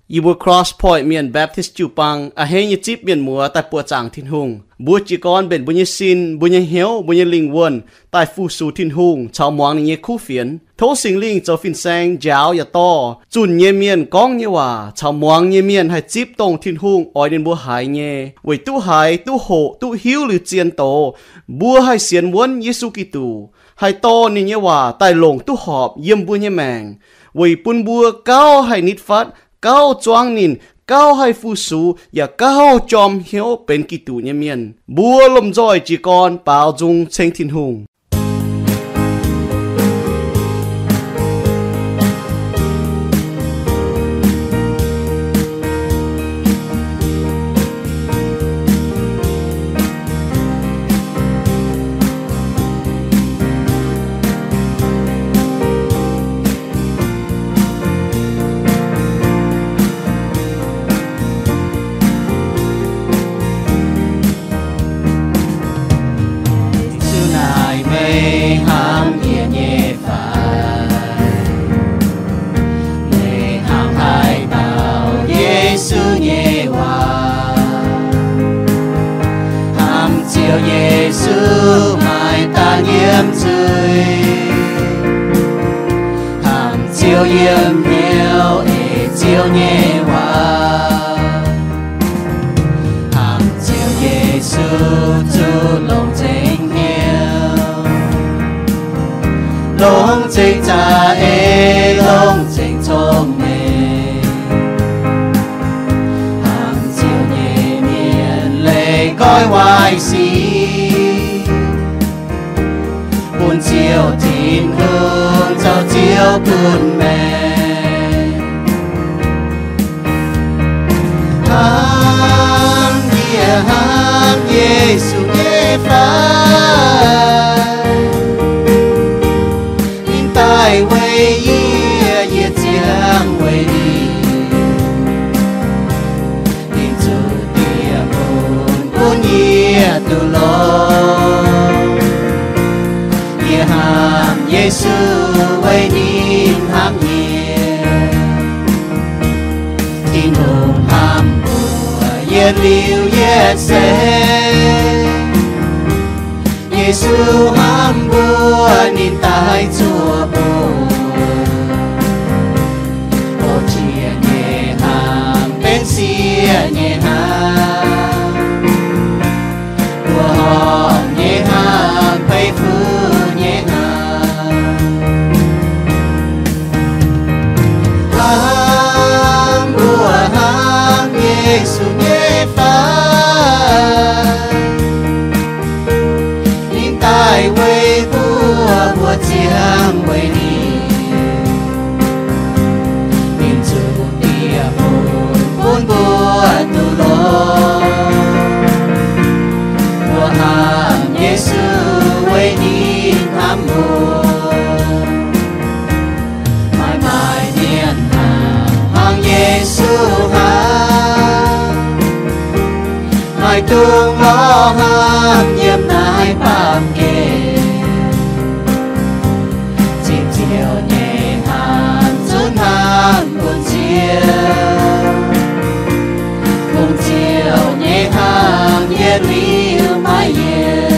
Yie mbuo Cross Point Mienh Baptist jiu-baang a'hneiv nyei zipv mienh muoz daaih buoqc zaangc Tin-Hungh. Mbuo jiez gorn mbenc mbuo nyei sin, mbuo nyei hnyouv, mbuo nyei lingh wuonh daaih fu-sux Tin-Hungh caux muangx ninh nyei kuv fienx. Tov Singx Lingh zoux fin-saeng njaaux yaac dorh zunh nyei mienh gorngv nyei waac caux muangx nyei mienh haih zipv dongh Tin-Hungh oix ninh mbuo haiz nyei, weic duqv haiz, duqv hoqc, duqv hiuv liuz zien doz, mbuo haih sienx wuonv Yesu Giduc, haih dorh ninh nyei waac daaih longc duqv horpc yiem mbuo nyei maengc, weic bun mbuo gauh haih nitv fatv, gauh zuangv ninh, gauh haih fu-sux, yaac gauh jorm hnyouv benx Giduc nyei mienh. Mbuo lomh nzoih jiez gorn baaux nzung ceng Tin-Hungh. Yesu naaic meih hnamv yie nyei fai? Meih hnangv haaix dauh Yesu nyei waac? Hnamv Ziouv Yesu maaih daaih yiem zuiz, hnamv Ziouv yiem hnyouv eix Ziouv nyei waac. Hnamv Ziouv Yesu zuqc longc nzengc hnyouv, longc nzengc za'eix, longc nzengc cong-mengh. Hnamv Ziouv nyei mienh leiz goiv waaic sic, bun Ziouv Tin-Hungh zoux Ziouv bun meih. Hnamv yie, hnamv Yesu nyei fai? Ninh daaih weic yie, yie ziangh weic ninh. Ninh zuqc dieh mun bun yie duqv longx. Yie hnamv Yesu weic ninh hnamv yie. Tin-Hungh hnamv mbuo yietc liuz yietc seix. Yesu hnamv mbuo, ninh daaih zuoqc mbuo. O, jiex nyei hnamv benx sieqv nyei hnamv, mbuoqc horpc nyei hnamv, beiv fuqv nyei hnamv. Hnamv mbuo hnamv Yesu nyei fai? Ninh daaih weic mbuo, mbuo ziangh weic ninh. Ninh zuqc dieh mun bun mbuo duqv longx. Mbuo hnamv Yesu weic ninh hnamv mbuo. Maaih maaih mienh hnangv, hnangv Yesu hnangv. Maaih dungz lorz hnamv yiem naaiv baamh gen. Zipv Ziouv nyei hnamv, zunv hnamv bun Ziouv. Bungx Ziouv nyei hnamv yietc liuz maiv yienc.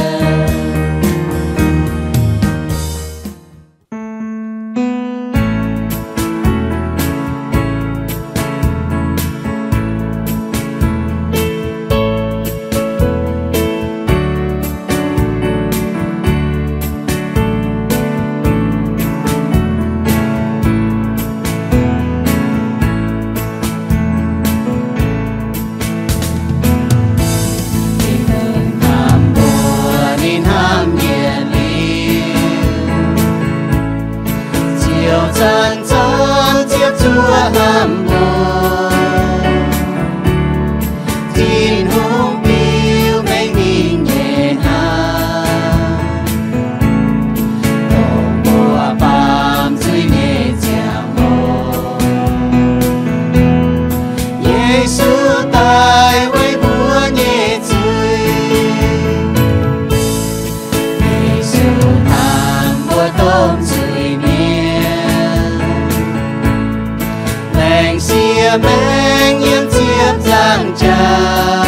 Jaa,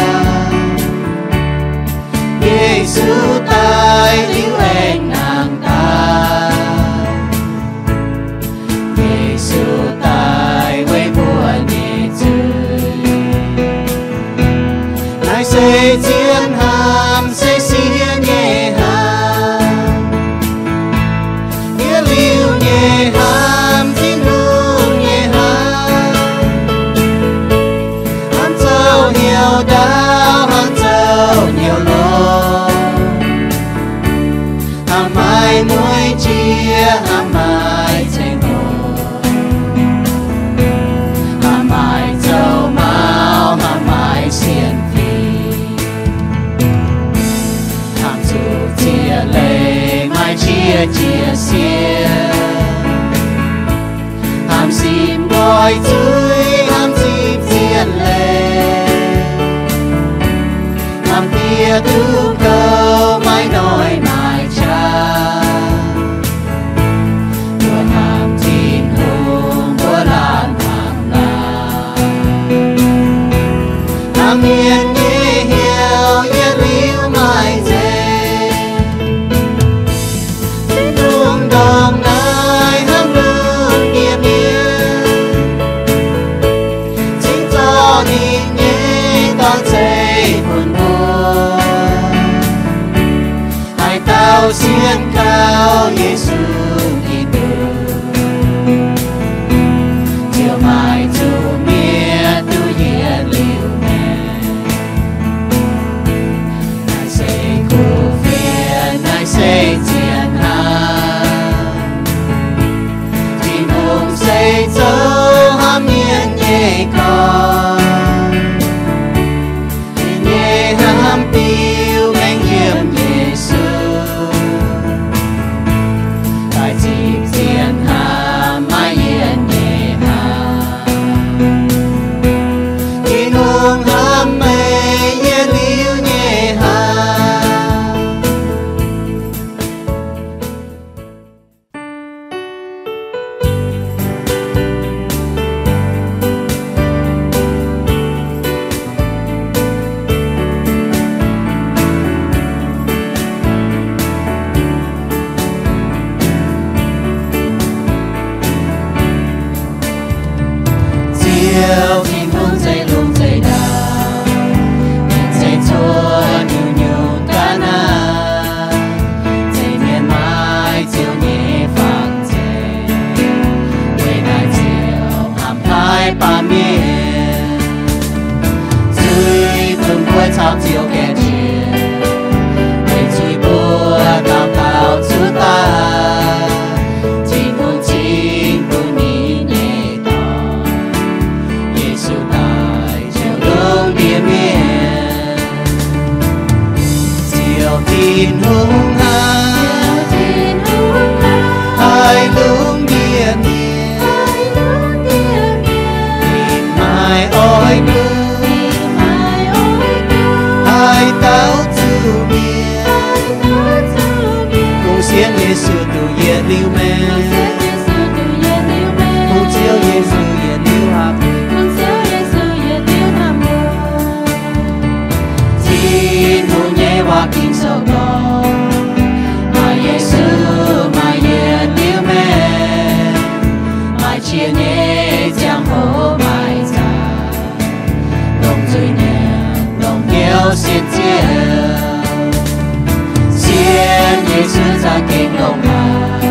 Yesu daaih liuz aengx nangh daaih. Yesu daaih weic mbuo nyei zuiz. Naaiv se zien hnamv, se siev nyei hnamv. Yietc liuz nyei hnamv, Tin-Hungh nyei hnamv. Hnamv zoux hnyouv ndaauv, hnamv zoux hnyouv longx. Hnamv maaih mueic jiex, hnamv maaih ceng longx. Hnamv maaih zoux mauv, hnamv maaih sienx fim. Hnamv zuqc ziex leiz maaih qiex jiez siev. Hnamv simv nqoi zuiz, hnamv zipv zien leiz. Hnamv diex duqv kouv, maaih noic maaih qaqv. Mbuo hnamv Tin-Hungh, mbuo laanh hnamv laanh. Hnamv mienh nyei hnyouv yietc liuz maaih nzengc. Tin-Hungh ndongc naaiv hnamv lungh ndiev mienh, cingx zorqv ninh nyei Dorn-Ceiv bun mbuo. Haaix dauh sienx kaux Yesu Giduc, ziouc maaih zuqc mietc duqv yietc liuz maengc. Naaiv se kuv fienx, naaiv se zien hnamv. Tin-Hungh se zoux hnamv mienh nyei gorn. Ninh nyei hnamv biux mengh yiem Yesu. Daaih zipv zien hnamv, maaih yiem nyei hnamv. Tin-Hungh hnamv meih yietc liuz nyei hnamv. Ziouv Tin-Hungh zeiv lungh zeiv ndau, mienh zeiv cuotv nyungc-nyungc ga'naaiv, zeiv mienh maaih Ziouv nyei fangx zeiv. Weic naaiv Ziouv hnamv taaih baamh mienh, zuiz bun mbuo caux Ziouv gaengh jiex. Weic zuiz mbuo dauh dauh zuqc daaih, Tin-Hungh cingx bun ninh nyei Dorn, Yesu daaih ziouc lungh ndiev mienh. Ziouv Tin-Hungh hnamv, haih lungh ndiev mienh. Ninh maaih oix bun, haih dauh zuqc mienh. Kungx sienx Yesu duqv yietc liuz maengc. Kungx Ziouv Yesu yietc liuz hnamv. Tin-Hungh nyei waac Ging-Sou gorngv, maaih Yesu maaih yietc liuz maengc, maaih qiex nyei ziangh hoc maaih zanc, longc nzuih nyanc longc hnyouv sienx Ziouv. Sienx Yesu za'gengh longx haic.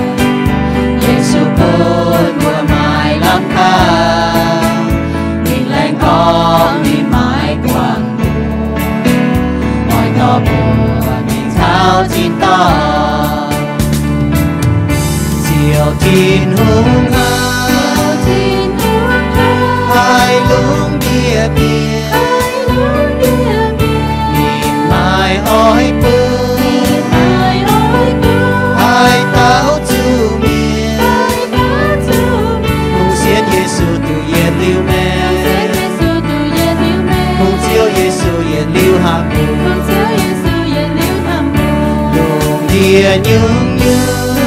Yesu bun mbuo maaih lamh kaaix. Ninh laengz gorngv ninh maiv guangc mbuo, oix dorh mbuo mingh taux zinh dorngh. Ziouv Tin-Hungh hnamv, haih lungh ndiev mienh. Ninh maaih oix bun, haih dauh zuqc mienh. Kungx sienx Yesu duqv yietc liuz maengc. Kungx Ziouv Yesu yietc liuz hnamv mbuo. Lungh ndiev nyungc-nyungc,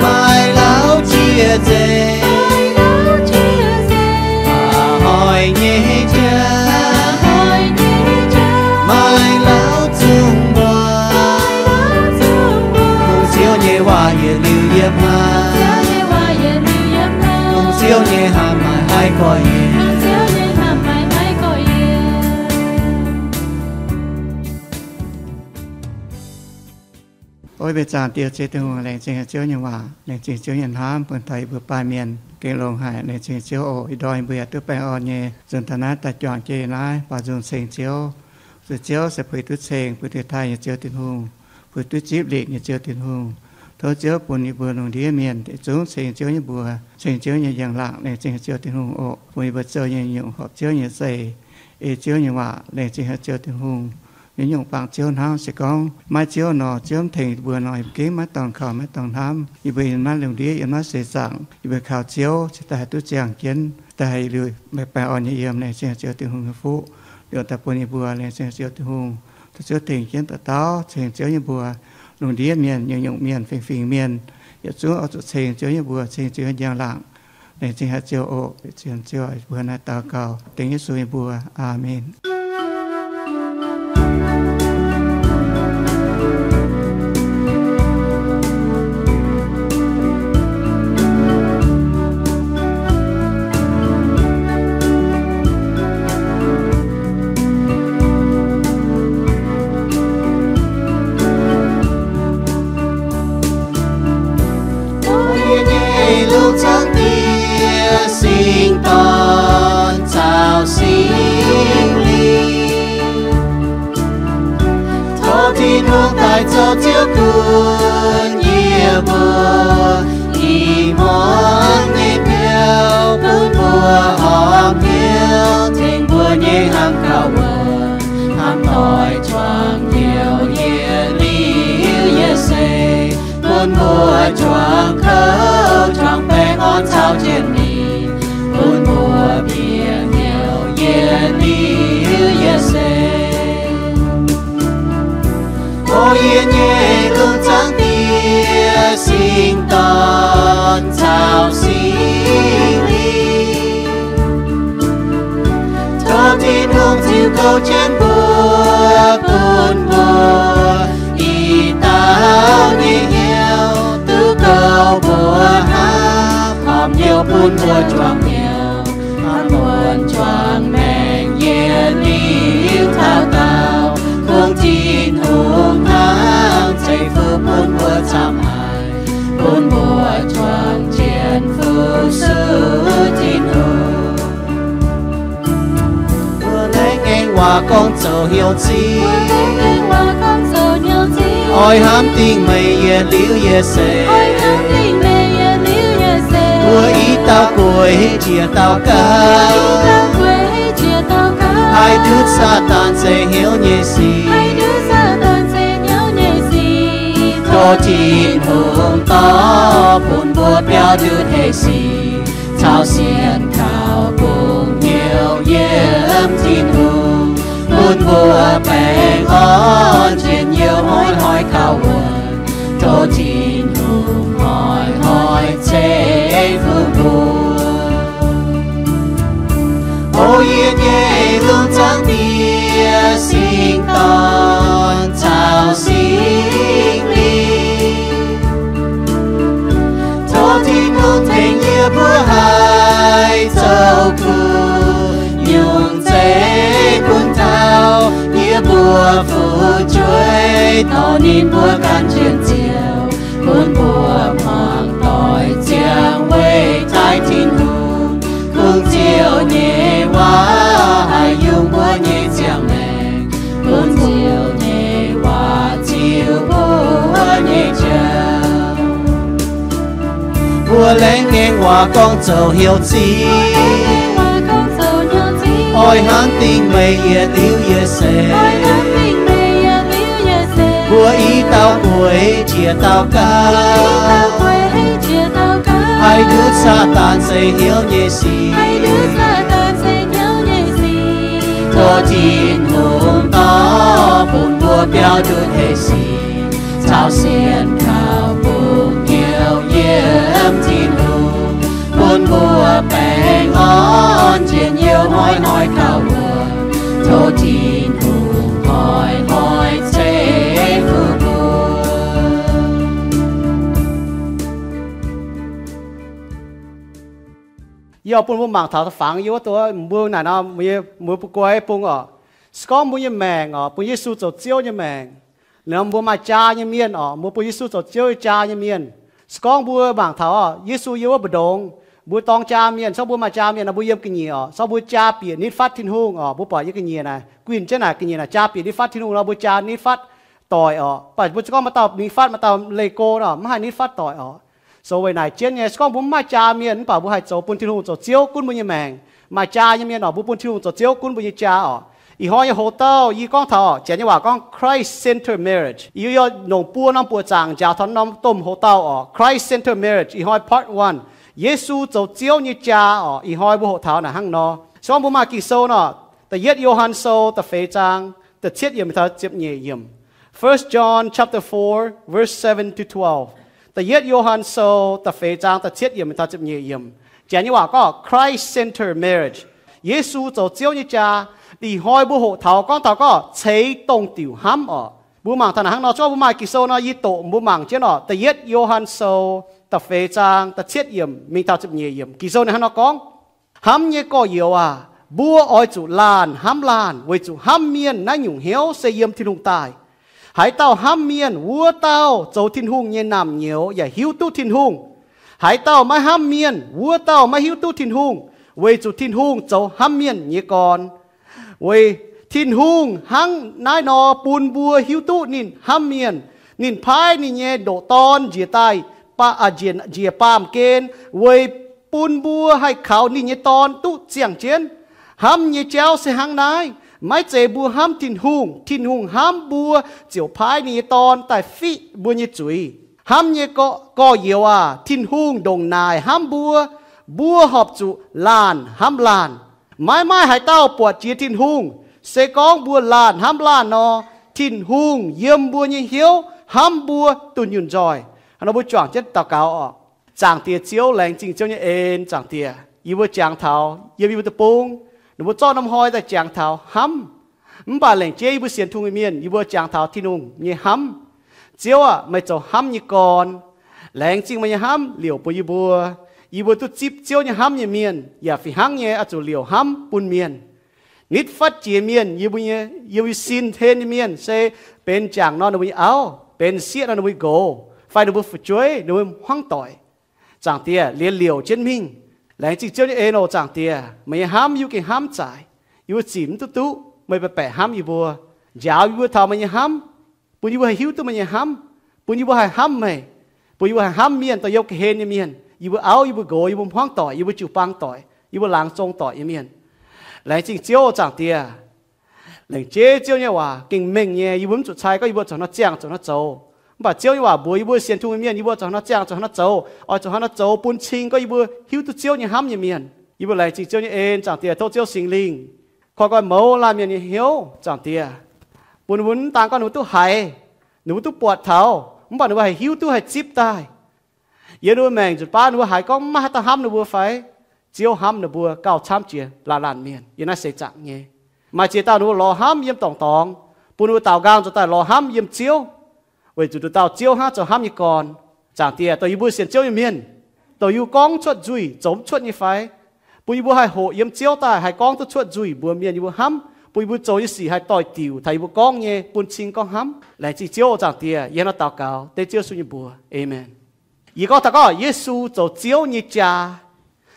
maaih lauh jiex nzengc. A'hnoi nyei hnamv maaih haiv gorx-youz. O, mbuo zaangc Diex, Ziouv Tin-Hungh, laengz zingh Ziouv nyei waac, laengz zingh Ziouv nyei hnamv bun taux yie mbuo baamh mienh gengh longx haic. Laengz zingh Ziouv oc. Ih ndorm yie mbuo yaac duqv baengh orn nyei nzuonx daaih naaiv daaih juangc jienv naaiv, baaux nzung ceng Ziouv. Zuqc Ziouv se puix duqv ceng, puix duqv taaih nyei Ziouv Tin-Hungh, puix duqv zipv lingc nyei Ziouv Tin-Hungh. Tov Ziouv bun yie mbuo lungh ndiev mienh yietc zungv ceng Ziouv nyei mbuox, ceng Ziouv nyei njang-laangc. Laengz zingh Ziouv Tin-Hungh oc. Bun yie mbuo zoux nyei nyungc horpc Ziouv nyei zeih, ei Ziouv nyei waac. Laengz zingh Ziouv Tin-Hungh. Nyungc-nyungc bangc Ziouv hnangv. Se gorngv maiv Ziouv nor, Ziouv mv tengx yie mbuo nor, yie mbuo gengh maiv dorngc kaux, maiv dorngc hnamv. Yie mbuo yiem naaiv lungh ndiev, yiem naaiv seix zaangc, yie mbuo kaux Ziouv cingx daaih haih duqv ziangh jienv, daaih haih liuz baengh orn nyei yiem. Laengz zingh Ziouv Tin-Hungh nyei fuqv liouc daaih bun yie mbuo. Laengz zingh Ziouv Tin-Hungh. Tov Ziouv tengx jienv daux dauh ceng Ziouv nyei mbuox. Lungh ndiev mienh, nyungc-nyungc mienh, fingx-fingx mienh, yietc zungv oix zuqc ceng Ziouv nyei mbuox, ceng Ziouv nyei njang-laangc. Laengz zingh haic Ziouv oc. Laengz zingh Ziouv, mbuo naaiv daux gaux dengv Yesu nyei mbuox. Aamen. Tov yie nyei lungh zaangc Diex, Singx Dorn caux Singx Lingh. Tov Tin-Hungh daaih zoux Ziouv gunv yie mbuo ih hmuangx nyei biauv, bun mbuo horpc hnyouv tengx mbuo nyei hnamv gauh wuonv, hnamv doic juangc hnyouv yietc liuz yietc seix, bun mbuo juangc kouv juangc baengh orn caux jienv ninh, bun mbuo bieqc hnyouv yietc liuz yietc seix. O yie nyei lungh zaangc Diex, Singx Dorn caux Singx Lingh. Tov Tin-Hungh ziux kouv jienv mbuo, bun mbuo ih dauh nyei hnyouv duqv kouv mbuo hnangv, horpc hnyouv bun mbuo juangc hnyouv, hnamv muonc juangc maengc yietc liuz taux daauh. Kungx Tin-Hungh hnangv zeiv-fun bun mbuo camv haic, bun mbuo juangc jienv fu-sux Tin-Hungh. Mbuo laengz ngaengc waac gorngv zoux hnyouv zingh, oix hnamv dingc meih yietc liuz yietc seix. Mbuo i dauh gueic jiex dauh gauh, haih ndutv Saadaan zeix hnyouv nyei sic. Tov Tin-Hungh dorh bun mbuo biaux ndutv hec sic caux sienx kaux bungx hnyouv yiem Tin-Hungh, bun mbuo baengh orn njien-youh hnoi-hnoi kaux wuonc. Tov Tin-Hungh hnoi-hnoi ceix fuqv mbuo. O yie nyei lungh zaangc Diex, Singx Dorn caux Singx Lingh. Tov Tin-Hungh tengx yie mbuo haih zoux kuv nyungc zeiv bun taux yie mbuo fu'jueiv dorh ninh mbuo gan jienv Ziouv, bun mbuo muangx doic ziangh weic taaih Tin-Hungh. Kungx Ziouv nyei waac haih yungh mbuo nyei ziangh maengc, bun Ziouv nyei waac ziux mbuo nyei jauv. Mbuo laengz ngaengc waac gorngv zoux hnyouv zingh, oix hnamv dingc meih yietc liuz yietc seix. Mbuo i dauh gueic jiex dauh gauh, haih ndutv Saadaan zeix hnyouv nyei sic. Tov Tin-Hungh dorh bun mbuo biaux ndutv hec sic caux sienx kaux bungx hnyouv yiem Tin-Hungh, bun mbuo baengh orn njien-youh hnoi-hnoi kaux wuonc. Tov Tin-Hungh hnoi-hnoi ceix fuqv mbuo. Gauh bun mbuo mangc taux da'fangx yiem wuov duqv mbuo naaic nor, mbuo bun guai bung oc. Se gorngv mbuo nyei maengc oc, bun Yesu zoux Ziouv nyei maengc, nor mbuo maaih jaa nyei mienh oc, mbuo bun Yesu zoux Ziouv nyei jaa nyei mienh. Se gorngv mbuo mangc taux oc, Yesu yiem wuov mbu'ndongx, mbuo dorng jaa mienh, se gorngv mbuo maaih jaa mienh nor, mbuo yiem ga'nyiec oc, se gorngv mbuo jaa bieqc nitv fatv Tin-Hungh oc, mbuo buatc yiem ga'nyiec naaic, guinh jienv naaic ga'nyiec naaic jaa bieqc nitv fatv Tin-Hungh nor, mbuo jaa nitv fatv doic oc. Mv baac mbuo se gorngv maaih dauh nitv fatv, maaih dauh leih go nor, maiv haih nitv fatv doic oc. So weic naaic jienv nyei, se gorngv mbuo mv maaih jaa mienh, mv baac mbuo haih zoux bun Tin-Hungh zoux Ziouv gunv mbuo nyei maengc. Maaih jaa nyei mienh oc, mbuo bun Tin-Hungh zoux Ziouv gunv mbuo nyei jaa oc. Ih hnoi nyei hoc-dauh yie gorngv taux, Janx nyei waac gorngv Christ-centered marriage. Yie yaac longc buo norm buoqc zaangc njaaux taux norm domh hoc-dauh oc. Christ-centered marriage, ih hnoi part one, Yesu zoux Ziouv nyei jaa oc. Ih hnoi mbuo hoqc taux naaic hnangv nor. Se gorngv mbuo maaih Ging-Sou nor, Da'yietv Yo^han Sou da'feix zaang da'cietv yiemc taux ziepc nyeic yiemc. First John chapter four, verse seven to twelve. Da'yietv Yo^han Sou da'feix zaang da'cietv yiemc taux ziepc nyeic yiemc. Janx nyei waac gorngv Christ-centered marriage, Yesu zoux Ziouv nyei jaa. Ih hnoi mbuo hoqc taux gorngv taux gorngv ceix dongh diuc hnamv oc. Mbuo mangc taux naaic hnangv nor, se gorngv mbuo maaih Ging-Sou nor, yie doqc mbuo mangc jienv oc. Da'yietv Yo^han Sou da'feix zaang da'cietv yiemc mingh taux ziepc nyeic yiemc. Ging-Sou ninh hnangv nor gorngv, Hnamv nyei gorx-youz aac, mbuo oix zuqc laanh hnamv laanh, weic zuqc hnamv mienh naaiv nyungc hnyouv se yiem Tin-Hungh daaih. Haaix dauh hnamv mienh, wuov dauh zoux Tin-Hungh nyei naamh nyouz yaac hiuv duqv Tin-Hungh. Haaix dauh maiv hnamv mienh, wuov dauh maiv hiuv duqv Tin-Hungh, weic zuqc Tin-Hungh zoux hnamv mienh nyei gorn. Weic Tin-Hungh hnangv naaiv nor bun mbuo hiuv duqv ninh hnamv mienh. Ninh paaiv ninh nyei ndoqc Dorn njiec daaih, njiec baamh gen, weic bun mbuo haih kaux ninh nyei Dorn duqv ziangh jienv. Hnamv nyei jauv se hnangv naaiv. Maiv zeiz mbuo hnamv Tin-Hungh, Tin-Hungh hnamv mbuo ziouc paaiv ninh nyei Dorn daaih fiqv mbuo nyei zuiz. Hnamv nyei gorx-youz aac, Tin-Hungh ndongc naaic hnamv mbuo, mbuo horpc zuqc laanh hnamv laanh. Maiv maaih haaix dauh buatc jiex Tin-Hungh. Se gorngv mbuo laanh hnamv laanh nor, Tin-Hungh yiem mbuo nyei hnyouv hnamv mbuo dunh yunh nzoih. Hnangv nor mbuo juangc jienv daux gaux oc. Zaangc Diex Ziouv, laengz zingh Ziouv nyei en. Zaangc Diex, yie mbuo jangx taux yiem yie mbuo deic-bung, ninh mbuo zorqv norm hnoi daaih jangx taux hnamv. Mv baac lengc jeiv yie mbuo sienx Tin-Hungh nyei mienh, yie mbuo jangx taux Tin-Hungh nyei hnamv. Ziouv aac, meih zoux hnamv nyei gorn. Laengz zingh meih nyei hnamv liouc bun yie mbuo. Yie mbuo duqv zipv Ziouv nyei hnamv nyei mienh yaac fih hnangv nyei oix zuqc liouc hnamv bun mienh. Nitv fatv jiex mienh, yie mbuo nyei, yie mbuo sin-hlen nyei mienh se benx jangc nor ninh mbuo nyei auv, benx sieqv nor ninh mbuo nyei nqox, fai ninh mbuo fu'jueiv, ninh mbuo hmuangv doic. Zaangc Diex, liemh liouc jienv mingh. Laengz zingh Ziouv nyei en oc. Zaangc Diex, meih nyei hnamv yie mbuo gengh hnamv zaic. Yie mbuo zimc mv duqv duqv meih baeqc baeqc hnamv yie mbuo. Njaaux yie mbuo taux meih nyei hnamv, bun yie mbuo haih hiuv duqv meih nyei hnamv, bun yie mbuo haih hnamv meih, bun yie mbuo haih hnamv mienh, dongh yiem ga'hlen nyei mienh, yie mbuo auv, yie mbuo nqox, yie mbuo hmuangv doic, yie mbuo jiu-baang doic, yie mbuo laangz zong doic nyei mienh. Laengz zingh Ziouv oc. Zaangc Diex, lengc jeiv Ziouv nyei waac gengh mengh nyei. Yie mbuo mv zuqc cai gorngv yie mbuo zoux haaix nor ziangh, zoux haaix nor zoux. Mv baac Ziouv nyei waac mbuox yie mbuo sienx Tin-Hungh nyei mienh, yie mbuo zoux haaix nor ziangh, zoux haaix nor zoux, oix zoux haaix nor zoux bun cing gorngv yie mbuo hiuv duqv Ziouv nyei hnamv nyei mienh. Yie mbuo laengz zingh Ziouv nyei en. Zaangc Diex, tov Ziouv Singx Lingh koi nqoi mouz laanh mienh nyei hnyouv. Zaangc Diex, bun ninh mbuo mv daan gorngv ninh mbuo duqv haiz, ninh mbuo duqv buatc taux, mv baac ninh mbuo haih hiuv duqv haih zipv daaih. Yiem ninh mbuo maengc nzunc baav ninh mbuo haiz gorngv maiv maaih haaix dauh hnamv ninh mbuo fai? Ziouv hnamv ninh mbuo gauh camv jiex laanh laanh mienh yiem naaiv seix zaangc nyei. Maaih ziex dauh ninh mbuo lorz hnamv yiem dorngc dorngx, bun ninh mbuo daaux nqaang zoux daaih lorz hnamv yiem Ziouv, weic zuqc nduqc dauh Ziouv hnangv zoux hnamv nyei gorn. Zaangc Diex, dongh yie mbuo sienx Ziouv nyei mienh, dongh yie mbuo gorngv cuotv nzuih zoux mv cuotv nyei fai? Bun yie mbuo haih hoqc yiem Ziouv daaih haih gorngv duqv cuotv nzuih mbuox mienh yie mbuo hnamv, bun yie mbuo zoux nyei sic haih doix-diuc taux yie mbuo gorngv nyei bun cing gorngv hnamv. Laengz zingh Ziouv oc. Zaangc Diex, yie hnangv naaiv daux gaux dengv Ziouv Yesu nyei mbuox, aamen. Yie gorngv taux gorngv Yesu zoux Ziouv nyei jaa,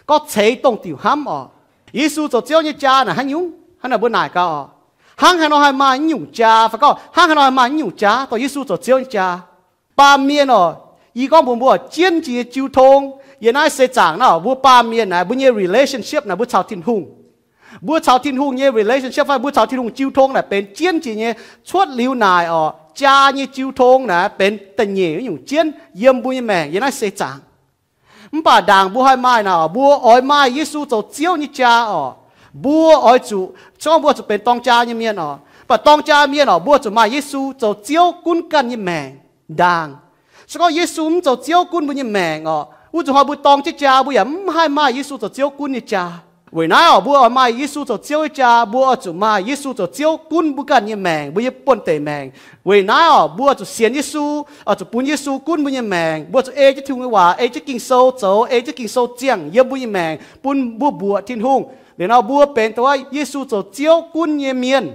gorngv ceix dongh diuc hnamv oc. Yesu zoux Ziouv nyei jaa naaic haaix nyungc? Hnangv naaic mbuo naaic gaax oc, hnangv haaix nor haih maaih naaiv nyungc jaa? Fai gorngv hnangv haaix nor haih maaih naaiv nyungc jaax, dongh Yesu zoux Ziouv nyei jaa? Baamh mienh oc, yie gorngv mbuox mbuo, jienv jiex nyei jiu tong yiem naaiv seix zaangc naaiv, mbuo baamh mienh naaic mbuo nyei relationship naaic mbuo caux Tin-Hungh, mbuo caux Tin-Hungh nyei relationship fai mbuo caux Tin-Hungh jiu tong naaic benx jienv jiex nyei. Cuotv liuz naaic oc, jaa nyei jiu tong naaic benx da'nyeic nyungc jienv yiem mbuo nyei maengc yiem naaiv seix zaangc. Mv baac ndaangc mbuo haih maaih naaic, mbuo oix maaih Yesu zoux Ziouv nyei jaa oc, mbuo oix zuqc, se gorngv mbuo zuqc benx dorng jaa nyei mienh oc, mv baac dorng jaa mienh oc, mbuo zuqc maaih Yesu zoux Ziouv gunv ganh nyei maengc ndaangc. Se gorngv Yesu mv zoux Ziouv gunv mbuo nyei maengc oc, wuov zuqc hnoi mbuo dorng jienv jaa mbuo yaac mv haih maaih Yesu zoux Ziouv gunv nyei jaa. Weic naaiv oc, mbuo oix maaih Yesu zoux Ziouv nyei jaa, mbuo oix zuqc maaih Yesu zoux Ziouv gunv mbuo ganh nyei maengc, mbuo nyei buonv-deic maengc. Weic naaiv oc, mbuo oix zuqc sienx Yesu, oix zuqc bun Yesu gunv mbuo nyei maengc. Mbuo zuqc ei jienv Tin-Hungh nyei waac, ei jienv Ging-Sou zoux, ei jienv Ging-Sou ziangh yiem mbuo nyei maengc, bun mbuo mbuoqc Tin-Hungh. Liuz nor mbuo benx dongh Yesu zoux Ziouv gunv nyei mienh.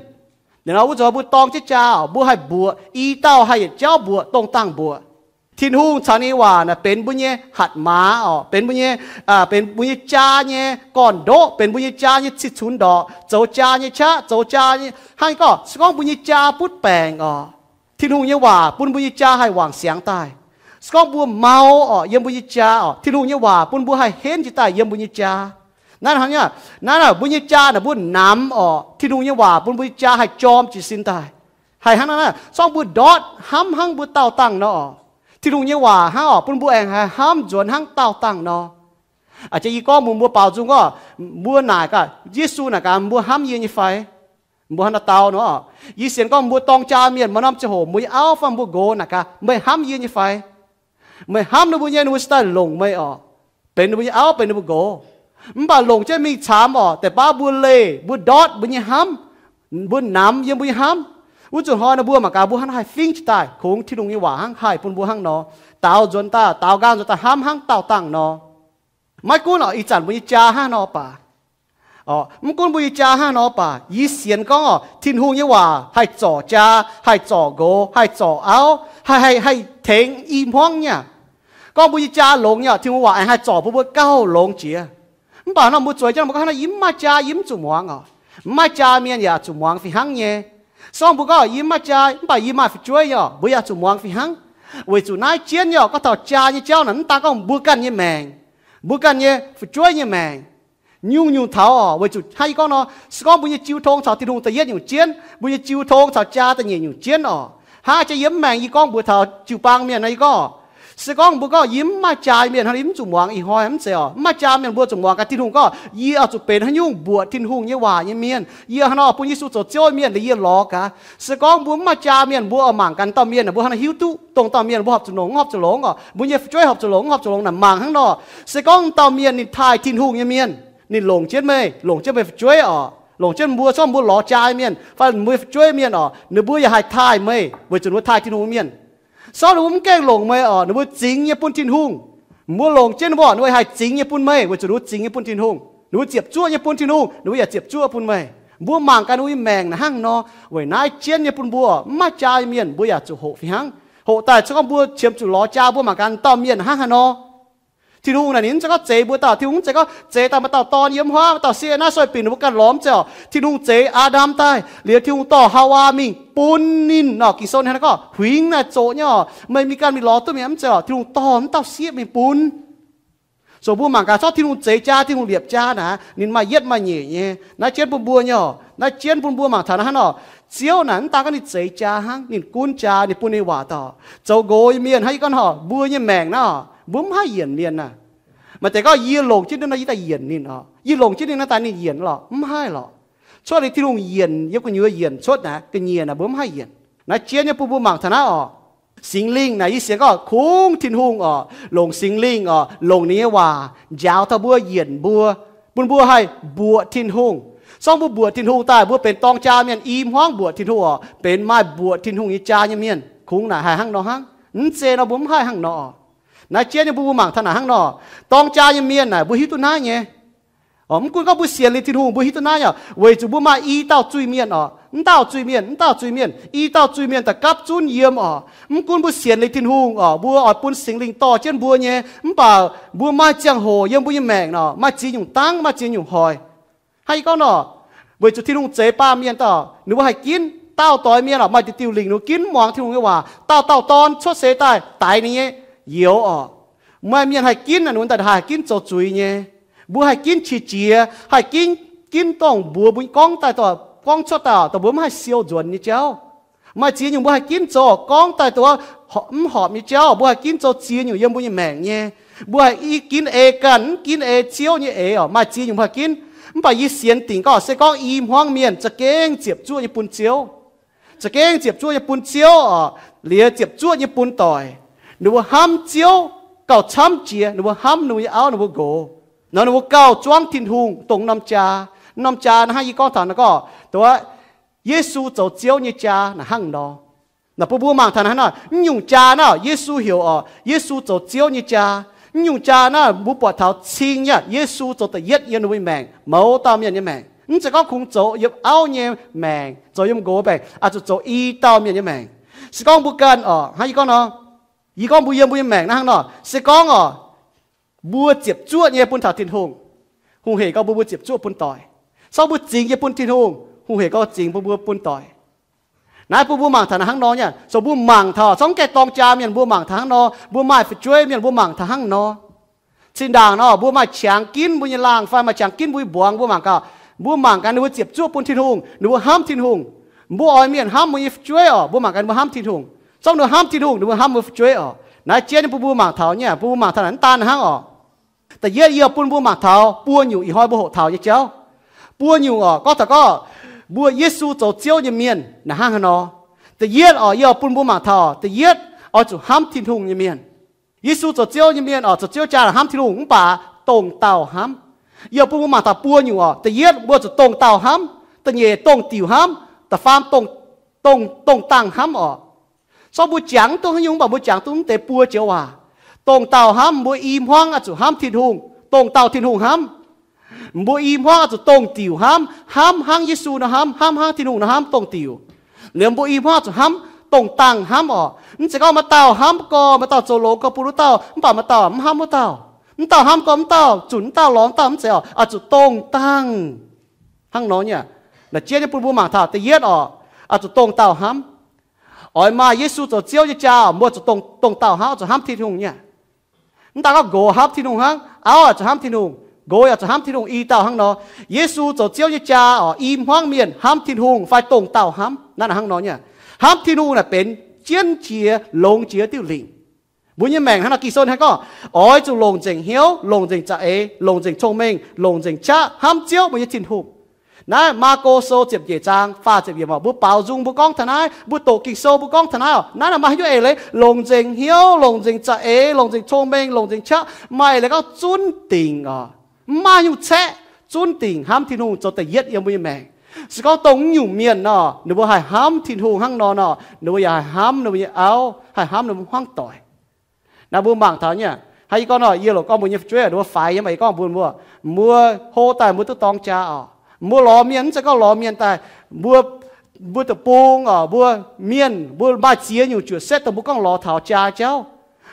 Liuz nor wuov zanc mbuo dorng jienv jaa oc, mbuo haih mbuoqc, i dauh haih yietc jauv mbuoqc, dongh dangh mbuoqc. Tin-Hungh caux ninh nyei waac naaic benx mbuo nyei hatc maaz oc, benx mbuo nyei, benx mbuo nyei jaa nyei gorn-ndoqv, benx mbuo nyei jaa nyei cih cunx ndorqc, zoux jaa nyei qaqv, zoux jaa nyei hnangv gorngv, se gorngv mbuo nyei jaa butv baengc oc, Tin-Hungh nyei waac bun mbuo nyei jaa haih wangc siangx daaih. Se gorngv mbuo mau oc, yiem mbuo nyei jaa oc, Tin-Hungh nyei waac bun mbuo haih henv jiez daaih yiem mbuo nyei jaa. Naaiv hnangv naaiv, naaiv mbuo nyei jaa naaic mbuo namx oc, Tin-Hungh nyei waac bun mbuo nyei jaa haih jorm jiez sin daaih. Haih hnangv naaiv, se gorngv mbuo ndortv hnamv hnangv mbuo daauh dangh nor, Tin-Hungh nyei waac hnangv oc, bun mbuo aengx haih hnamv nzuonx hnangv daauh dangh nor. A'jang yie gorngv mbuox mbuo baaux nzung gorngv, mbuo naaic gaax, Yesu naaic gaax, mbuo hnamv yie nyei fai? Mbuo hnangv naaiv dau nor, yie sienx gorngv mbuo dorng jaa mienh maaih norm ziangh hoc mbuo nyei auv fai mbuo nqox naaic gaax, meih hnamv yie nyei fai? Meih hnamv ninh mbuo nyei, ninh mbuo se daaih longc meih oc, benx ninh mbuo nyei auv, benx ninh mbuo nqox. Mv baac longc jienv mingh caamx oc, deix baav mbuo leih, mbuo ndortv mbuo nyei hnamv, mbuo namx yiem mbuo nyei hnamv, wuov zuqc hnoi nor mbuo mangc gaax mbuo hnangv haih fingv jiez daaih kungx Tin-Hungh nyei waac hnangv haih bun mbuo hnangv nor, daaux nzuonx daaih, daaux nqaang nzuonx daaih hnamv hnangv daauh dangh nor. Maiv gunv oc, ih zanc mbuo nyei jaa hnangv nor baac, mv gunv mbuo nyei jaa hnangv nor baac, yie sienx gorngv oc, Tin-Hungh nyei waac haih zorc jaa, haih zorc nqox, haih zorc auv, haih, haih, haih tengx i hmuangv nyei aqv. Gorngv mbuo nyei jaa longx nyei oc, Tin-Hungh waac aengx haih zorc bun mbuo gauh longx jiex. Mv baac nor mbuo zueiz jienv mbuo gorngv, Yie mv maaih jaa, yie mv zuqc muangx oc. Mv maaih jaa mienh yaac zuqc muangx fih hnangv nyei. Se gorngv mbuo gorngv, Yie mv maaih jaa, mv baac yie maaih fu'jueiv nyei oc, mbuo yaac zuqc muangx fih hnangv. Weic zuqc naaiv jienv nyei oc, gorngv taux jaa nyei jauv naaic, mv daan gorngv mbuo ganh nyei maengc, mbuo ganh nyei fu'jueiv nyei maengc, nyungc-nyungc taux oc. Weic zuqc hnangv yie gorngv nor, se gorngv mbuo nyei jiu tong caux Tin-Hungh da'yietv nyungc jienv, mbuo nyei jiu tong caux jaa da'nyeic nyungc jienv oc. Hnangv jiex yiem mv maengc yie gorngv mbuox taux jiu-baang mienh nor, yie gorngv, se gorngv mbuo gorngv, Yie mv maaih jaa mienh, hnangv yie mv zuqc muangx ih hnoi mv zeiz oc. Mv maaih jaa mienh mbuo zuqc muangx gaax Tin-Hungh gorngv, Yie oix zuqc benx haaix nyungc mbuoqc Tin-Hungh nyei waac nyei mienh. Yie hnangv nor bun Yesu zoux Ziouv mienh, liuz yie lorz gaax. Se gorngv mbuo mv maaih jaa mienh, mbuo oix mangc gaax dauh mienh naaic, mbuo hnangv haaix hiuv duqv dongh dauh mienh mbuo horpc zuqc longc, mv horpc zuqc longc oc, mbuo nyei fu'jueiv horpc zuqc longc, mv horpc zuqc longc naaic, mangc hnangv nor. Se gorngv dauh mienh ninh taaih Tin-Hungh nyei mienh, ninh longc jienv meih, longc jienv meih fu'jueiv oc, longc jienv mbuo, se gorngv mbuo lorz jaa mienh fai mbuo nyei fu'jueiv mienh oc, ninh mbuo yaac haih taaih meih weic zuqc ninh mbuo taaih Tin-Hungh mienh. Se gorngv ninh mbuo mv gaengh longc meih oc, ninh mbuo zingx nyei bun Tin-Hungh. Mbuo longc jienv ninh mbuo, ninh mbuo haih zingx nyei bun meih weic zuqc ninh mbuo zingx nyei bun Tin-Hungh. Ninh mbuo ziepc zuoqv nyei bun Tin-Hungh, ninh mbuo yaac ziepc zuoqv bun meih. Mbuo mangc gaax ninh mbuo nyei maengc naaic hnangv nor, weic naaiv jienv nyei bun mbuo mv maaih jaa mienh mbuo yaac zuqc hoqc fih hnangv. Hoqc daaih se gorngv mbuo qiemx zuqc lorz jaa, mbuo mangc gaax dauh mienh hnangv haaix nor. Tin-Hungh naaic ninh mv zeiz gorngv zeix mbuo dauh, Tin-Hungh mv zeiz gorngv zeix daaih maaih dauh dorn yiem wuov, dauh sieqv naaiv, soic-binc ninh mbuo ganh lorz, mv zeiz oc. Tin-Hungh zeix Aa^ndam daaih liuz, Tin-Hungh dorh Haawaa mingh bun ninh oc. Ging-Sou ninh hnangv naaiv gorngv huingx naaic zoqc nyei oc, meih mingh ganh mingh lorz duqv mi'aqv, mv zeiz oc. Tin-Hungh dorh mv dauh sieqv mingh bun. So mbuo mangc gaax, se gorngv Tin-Hungh zeix jaa, Tin-Hungh liepc jaa naaic, ninh maaih yietv maaih nyeic nyei. Naaiv jienv bun mbuo nyei oc, naaiv jienv bun mbuo mangc taux naaiv hnangv nor. Ziouv naaic mv daan gorngv ninh zeix jaa hnangv, ninh gunv jaa, ninh bun ninh waac daaih. Zoux nqox nyei mienh hnangv yie gorngv nor, mbuo nyei maengc naaiv oc, mbuo mv haih yienc mienh naaic. Maaih deix gorngv, Yie longc jienv ninh nor, yie daaih yienc ninh oc. Yie longc jienv ninh naaiv daaih ninh yienc lorqc, mv haih lorqc. Cuotv liuz Tin-Hungh yienc, yiem gu'nyuoz yienc cuotv naaic, ga'nyiec naaic mbuo mv haih yienc. Naaiv jienv nyei bun mbuo mangc taux naaiv oc. Singx Lingh naaic yie sienx gorngv kungx Tin-Hungh oc, longc Singx Lingh oc, longc ninh nyei waac njaaux taux mbuo, yienc mbuo, bun mbuo haih mbuoqc Tin-Hungh. Se gorngv mbuo mbuoqc Tin-Hungh daaih, mbuo benx dorng jaa mienh i hmuangv mbuoqc Tin-Hungh oc, benx maaih mbuoqc Tin-Hungh nyei jaa nyei mienh. Kungx naaic haih hnangv nor hnangv. Mv zeiz nor mbuo mv haih hnangv nor. Naaiv jienv nyei bun mbuo mangc taux naaic hnangv nor. Dorng jaa nyei mienh naaic mbuo hiuv duqv naaiv nyei. Mv gunv gorngv mbuo sienx liuz Tin-Hungh, mbuo hiuv duqv naaiv oc, weic zuqc mbuo maaih i dauh zuiz-mienh oc, mv dauh zuiz-mienh, mv dauh zuiz-mienh, i dauh zuiz-mienh da'gapv zunv yiem oc. Mv gunv mbuo sienx liuz Tin-Hungh oc, mbuo oix bun Singx Lingh dorh jienv mbuo nyei, mv baac mbuo maaih ziangh hoc yiem mbuo nyei maengc nor, maaih ziex nyungc dangv, maaih ziex nyungc hoic. Hnangv yie gorngv nor, weic zuqc Tin-Hungh zeix baamh mienh daaih, ninh mbuo haih ginv. Dauh doix mienh oc, maaih diuh diuh lingc ninh mbuo ginv mv muangx Tin-Hungh nyei waac. Dauh dauh dorn cuotv seix daaih daix ninh nyei youz oc. Maaih mienh haih ginv, ninh mbuo daaih haih ginv zoux zuiz nyei. Mbuo haih ginv qiex jiez, haih ginv, ginv dongh mbuox mbuo gorngv daaih, gorngv cuotv daaih, dongh mbuo mv haih siou nzuonx nyei jauv. Maaih ziex nyungc mbuo haih ginv zoux gorngv daaih dongh mv horpc nyei jauv, mbuo haih ginv zoux ziex nyungc yiem mbuo nyei maengc nyei. Mbuo haih ginv eix ganh, mv ginv eix Ziouv nyei eix oc. Maaih ziex nyungc mbuo haih ginv. Mv baac yie sienx dingc gorngv, se gorngv i hmuangv mienh za'gengh ziepc zuoqv nyei bun Ziouv, za'gengh ziepc zuoqv nyei bun Ziouv oc, liuz ziepc zuoqv nyei bun doic. Ninh mbuo hnamv Ziouv gauh camv jiex ninh mbuo hnamv ninh mbuo nyei auv ninh mbuo nqox. Nor ninh mbuo gauh zuangv Tin-Hungh dongh norm jaa. Norm jaa naaiv hnangv yie gorngv taux naaiv gorngv, dongh Yesu zoux Ziouv nyei jaa naaiv hnangv nor. Naaiv bun mbuo mangc taux naaiv hnangv nor, mv nyungc jaa naaiv Yesu heuc oc, Yesu zoux Ziouv nyei jaa. Mv nyungc jaa naaiv mbuo buatc taux cing nyei, Yesu zoux da'yietv yiem ninh mbuo nyei maengc, mouz dauh mienh nyei maengc. Mv zeiz gorngv kungx zoux yiem auv nyei maengc, zoux yiem nqox maengc, oix zuqc zoux i dauh mienh nyei maengc. Se gorngv mbuo ganh oc, hnangv yie gorngv nor, yie gorngv mbuo yiem mbuo nyei maengc naaiv hnangv nor, se gorngv oc, mbuo ziepc zuoqv nyei bun taux Tin-Hungh, hungh hec gorngv mbuo mbuo ziepc zuoqv bun doic. Sorng mbuo zingx nyei bun Tin-Hungh, hungh hec gorngv zingx mbuo mbuo bun doic. Naaiv bun mbuo mangc taux naaiv hnangv nor nyei, so mbuo mangc taux, sorng gaengh dorng jaa mienh mbuo mangc taux hnangv nor, mbuo maaih fu'jueiv mienh mbuo mangc taux hnangv nor. Zinh ndaangc nor, mbuo maaih qangx ginv mbuo nyei laangh fai maaih qangx ginv mbuo nyei mbuangz, mbuo mangc gaax, mbuo mangc gaax ninh mbuo ziepc zuoqv bun Tin-Hungh, ninh mbuo hnamv Tin-Hungh. Mbuo oix mienh hnamv mbuo nyei fu'jueiv oc, mbuo mangc gaax ninh mbuo hnamv Tin-Hungh. Zorqv ninh mbuo hnamv Tin-Hungh, ninh mbuo hnamv mbuo fu'jueiv oc. Naaiv jien nyei bun mbuo mangc taux nyei, bun mbuo mangc taux naaiv daan hnangv oc. Da'yietv yie bun mbuo mangc taux buo nyungc ih hnoi mbuo hoqc taux nyei jauv. Buo nyungc oc, gorngv taux gorngv mbuo Yesu zoux Ziouv nyei mienh naaiv hnangv haaix nor. Da'yietv oc, yie bun mbuo mangc taux, da'yietv oix zuqc hnamv Tin-Hungh nyei mienh. Yesu zoux Ziouv nyei mienh oc, zoux Ziouv jaa naaic hnamv Tin-Hungh mv baac dongh dauh hnamv. Yie bun mbuo mangc taux buo nyungc oc, da'yietv mbuo zuqc dongh dauh hnamv, da'nyeic dongh diuc hnamv, da'faam dongh, dongh dangh hnamv oc. Zorqv mbuo jangx duqv haaix nyungc mv baac mbuo jangx duqv mv deix buo joux waac. Dongh dauh hnamv, mbuo i hmuangv oix zuqc hnamv Tin-Hungh, dongh dauh Tin-Hungh hnamv. Mbuo i hmuangv oix zuqc dongh diuc hnamv, hnamv hnangv Yesu nor hnamv, hnamv hnangv Tin-Hungh nor hnamv, dongh diuc. Liuz mbuo i hmuangv oix zuqc hnamv dongh dangh hnamv oc. Mv zeiz gorngv maaih dauh hnamv gorx, maaih dauh zoux longx gorx bun wuov dauh, mv baac maaih dauh mv hnamv wuov dauh. Mv dauh hnamv gorx mv dauh, zunc mv dauh lorz mv dauh, mv zeiz oc, oix zuqc dongh dangh. Hnangv nor nyei. Naaiv jien nyei bun mbuo mangc taux da'yietv oc, oix zuqc dongh dauh hnamv. Oix maaih Yesu zoux Ziouv nyei jaa oc, mbuo zuqc dongh, dongh dauh hnamv, oix zuqc hnamv Tin-Hungh nyei. Mv daan gorngv nqox hnamv Tin-Hungh hnangv, auv oix zuqc hnamv Tin-Hungh, nqox yaac zuqc hnamv Tin-Hungh, i dauh hnangv nor. Yesu zoux Ziouv nyei jaa oc, i hmuangv mienh hnamv Tin-Hungh fai dongh dauh hnamv, naaiv hnangv nor nyei. Hnamv Tin-Hungh naaic benx jienv jiex longx jiex diuh lingc. Mbuo nyei maengc hnangv nor, Ging-Sou hnangv gorngv, oix zuqc longc nzengc hnyouv, longc nzengc za'eix, longc nzengc cong-mengh, longc nzengc qaqv hnamv Ziouv mbuo nyei Tin-Hungh. Naaiv Maako Sou ziepc nyeic zaang faah ziepc yiemc oc, mbuo baaux nzung mbuo gorngv taux naaiv, mbuo doqc Ging-Sou mbuo gorngv taux naaiv oc. Naaiv naaic maaih haaix nyungc eix leiz longc nzengc hnyouv, longc nzengc za'eix, longc nzengc cong-mengh, longc nzengc qaqv, maaih eix leiz gorngv zunv dingc oc. Mv maaih nyungc caeqv, zunv dingc hnamv Tin-Hungh zoux da'yietv yiem mbuo nyei maengc. Se gorngv dongh mv nyungc mienh nor, ninh mbuo haih hnamv Tin-Hungh hnangv nor nor, ninh mbuo yaac haih hnamv ninh mbuo nyei auv, haih hnamv ninh mbuo hmuangv doic. Naaiv mbuo mangc taux nyei, hnangv yie gorngv nor, yie lorqc gorngv mbuo nyei fu'jueiv, ninh mbuo faix yiem, yie gorngv mbuo, mbuo, mbuo hlo daaih mbuo duqv dorng jaa oc. Mbuo lorz mienh mv zeiz gorngv lorz mienh daaih, mbuo, mbuo deic-bung oc, mbuo mienh, mbuo maaih ziex nyungc juoqc setv dongh mbuo gorngv lorz taux jaa jauv.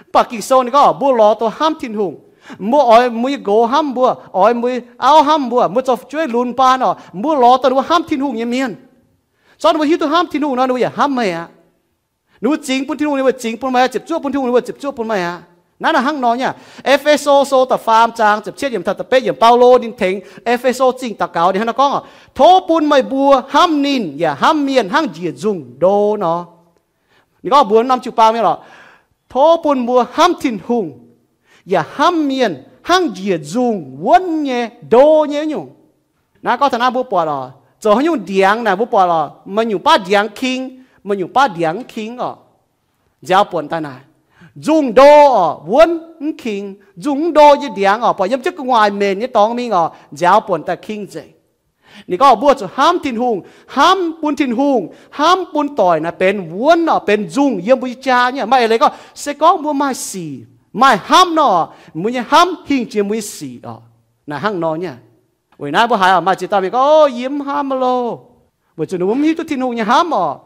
Mv baac Ging-Sou ninh gorngv mbuo lorz dongh hnamv Tin-Hungh. Mbuo oix mbuo nyei nqox hnamv mbuo, oix mbuo auv hnamv mbuo, mbuo zoux fu'jueiv lunx baan oc, mbuo lorz dongh ninh mbuo hnamv Tin-Hungh nyei mienh. Zorqv ninh mbuo hiuv duqv hnamv Tin-Hungh nor, ninh mbuo yaac hnamv meih aqv. Ninh mbuo zingx bun Tin-Hungh, ninh mbuo zingx bun meih aqv. Ziepc zuoqv bun Tin-Hungh, ninh mbuo ziepc zuoqv bun meih aqv. Naaiv naaic hnangv nor nyei. E^fe^so Sou da'faam zaang ziepc cietv yiemc taux da'betv yiemc, Baulo ninh tengx E^fe^so Zingh daux gaux ninh hnangv nor gorngv oc, tov bun meih mbuo hnamv ninh yaac hnamv mienh hnangv njiec nzungh ndo nor. Ninh gorngv mbuox norm jiu-baang mienh oc, tov bun mbuo hnamv Tin-Hungh yaac hnamv mienh hnangv njiec nzungh wuonv nyei ndo nyei nyungc. Naaiv gorngv taux naaiv mbuo buatc oc, zoux haaix nyungc ndiangx naaic mbuo buatc oc, maaih nyungc baav ndiangx king, maaih nyungc baav ndiangx mv king oc. Nziaaux buonc daaih naaic, nzungh ndo oc, wuonv mv king. Nzungh mv ndo nyei ndiangx oc, buatc yiem jienv gu'nguaaic menc nyei dorngx mingh oc, nziaaux buonc daaih king nzengc. Ninh gorngv mbuo zuqc hnamv Tin-Hungh, hnamv bun Tin-Hungh, hnamv bun doic naaic benx wuonv oc, benx nzungh yiem mbuo nyei jaa nyei. Maaih eix leiz gorngv se gorngv mbuo maaih sic, maaih hnamv nor, mbuo nyei hnamv hingh jiex mbuo nyei sic oc. Naaic hnangv nor nyei. Weic naaiv mbuo haiz oc, maaih ziex dauh mienh gorngv, o, yie mv hnamv loh, weic zuqc ninh mbuo mv hiuv duqv Tin-Hungh nyei hnamv oc.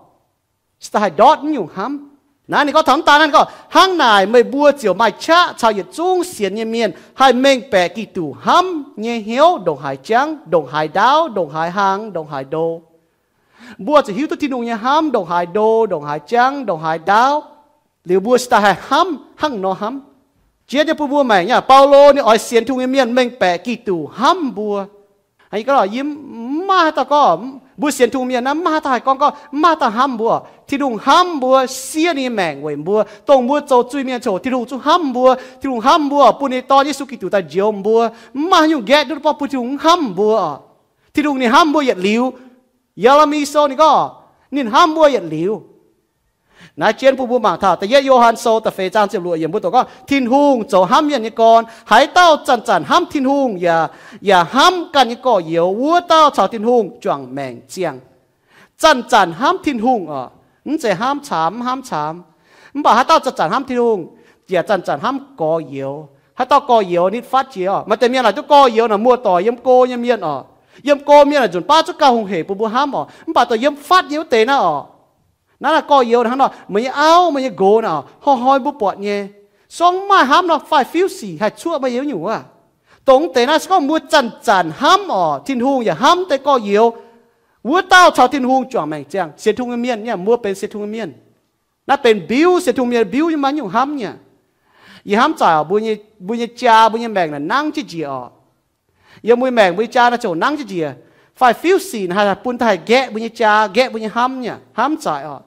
Se daaih haih ndortv mv nyungc hnamv. Naaiv ninh gorngv taux mv daan naaiv, ninh gorngv, hnangv naaic meih mbuo ziouc maaih qaqv caux yietc zungv sienx nyei mienh haih mengh baeqc Giduc hnamv nyei hnyouv ndongc haaix jangv, ndongc haaix ndaauv, ndongc haaix hlang, ndongc haaix ndo. Mbuo zuqc hiuv duqv Tin-Hungh nyei hnamv ndongc haaix ndo, ndongc haaix jangv, ndongc haaix ndaauv, liuz mbuo se daaih haih hnamv hnangv nor hnamv. Jiex nyei bun mbuo maengc nyei, Baulo ninh oix sienx Tin-Hungh nyei mienh mengh baeqc Giduc hnamv mbuo. Yie gorngv, yie mv maaih haaix dauh gorngv, mbuo sienx Tin-Hungh mienh naaiv mv maaih haaix dauh haih gorngv, gorngv mv maaih haaix dauh hnamv mbuo. Tin-Hungh hnamv mbuo, siev ninh nyei maengc weic mbuo, dongh mbuo zoux zuiz-mienh coc Tin-Hungh zungv hnamv mbuo. Tin-Hungh hnamv mbuo, bun ninh dorn Yesu Giduc daaih njoux mbuo. Mv maaih haaix nyungc nqaeqv duqv bun Tin-Hungh mv hnamv mbuo oc. Tin-Hungh ninh hnamv mbuo yietc liuz. Ye^le^mi Sou ninh gorngv, ninh hnamv mbuo yietc liuz. Naaiv jienv bun mbuo mangc taux da'yietv Yo^han Sou da'feix zaang ziepc luoqc yiemc mbuo doqc gorngv, Tin-Hungh zoux hnamv mienh nyei gorn. Haaix dauh zanc-zanc hnamv Tin-Hungh yaac, yaac hnamv ganh nyei gorx-youz, wuov dauh caux Tin-Hungh juangc maengc ziangh. Zanc-zanc hnamv Tin-Hungh oc, mv zeiz hnamv camx, mv hnamv camx. Mv baac haaix dauh zanc-zanc hnamv Tin-Hungh, yaac zanc-zanc hnamv gorx-youz. Haaix dauh gorx-youz nitv fatv jiex oc. Maaih deix mienh laaic duqv gorx-youz naaic muoz-doic yiem go nyei mienh oc. Yiem go mienh naaic nzunc baav zuqc gauh hungh heic bun mbuo hnamv oc. Mv baac dongh yiem fatv nyei wuov deix naaiv oc, naaiv naaic gorx-youz naaic hnangv nor, meih nyei auv, meih nyei nqox naaic oc, hnoi-hnoi mbuo buatc nyei. Se gorngv mv maaih hnamv nor, fai fiuv sic haih cuoqv meih nyei wuov nyungc wuov. Dongh wuov deix naaiv se gorngv mbuo zanc-zanc hnamv oc, Tin-Hungh yaac hnamv deix gorx-youz, wuov dauh caux Tin-Hungh juangc maengc ziangh. Sienx Tin-Hungh nyei mienh, mbuo benx sienx Tin-Hungh nyei mienh. Naaiv benx mbiuv, sienx Tin-Hungh mienh mbiuv nyei, maiv nyungc hnamv nyei. Yie hnamv zaic oc, mbuo nyei, mbuo nyei jaa, mbuo nyei maengc naaic nangv jienv njiec oc. Yiem mbuo nyei maengc, mbuo nyei jaa naaiv ziouc nangv jienv njiec. Fai fiuv sic naaic haih bun daaih haih nqaeqv mbuo nyei jaa, nqaeqv mbuo nyei hnamv nyei, hnamv zaic oc.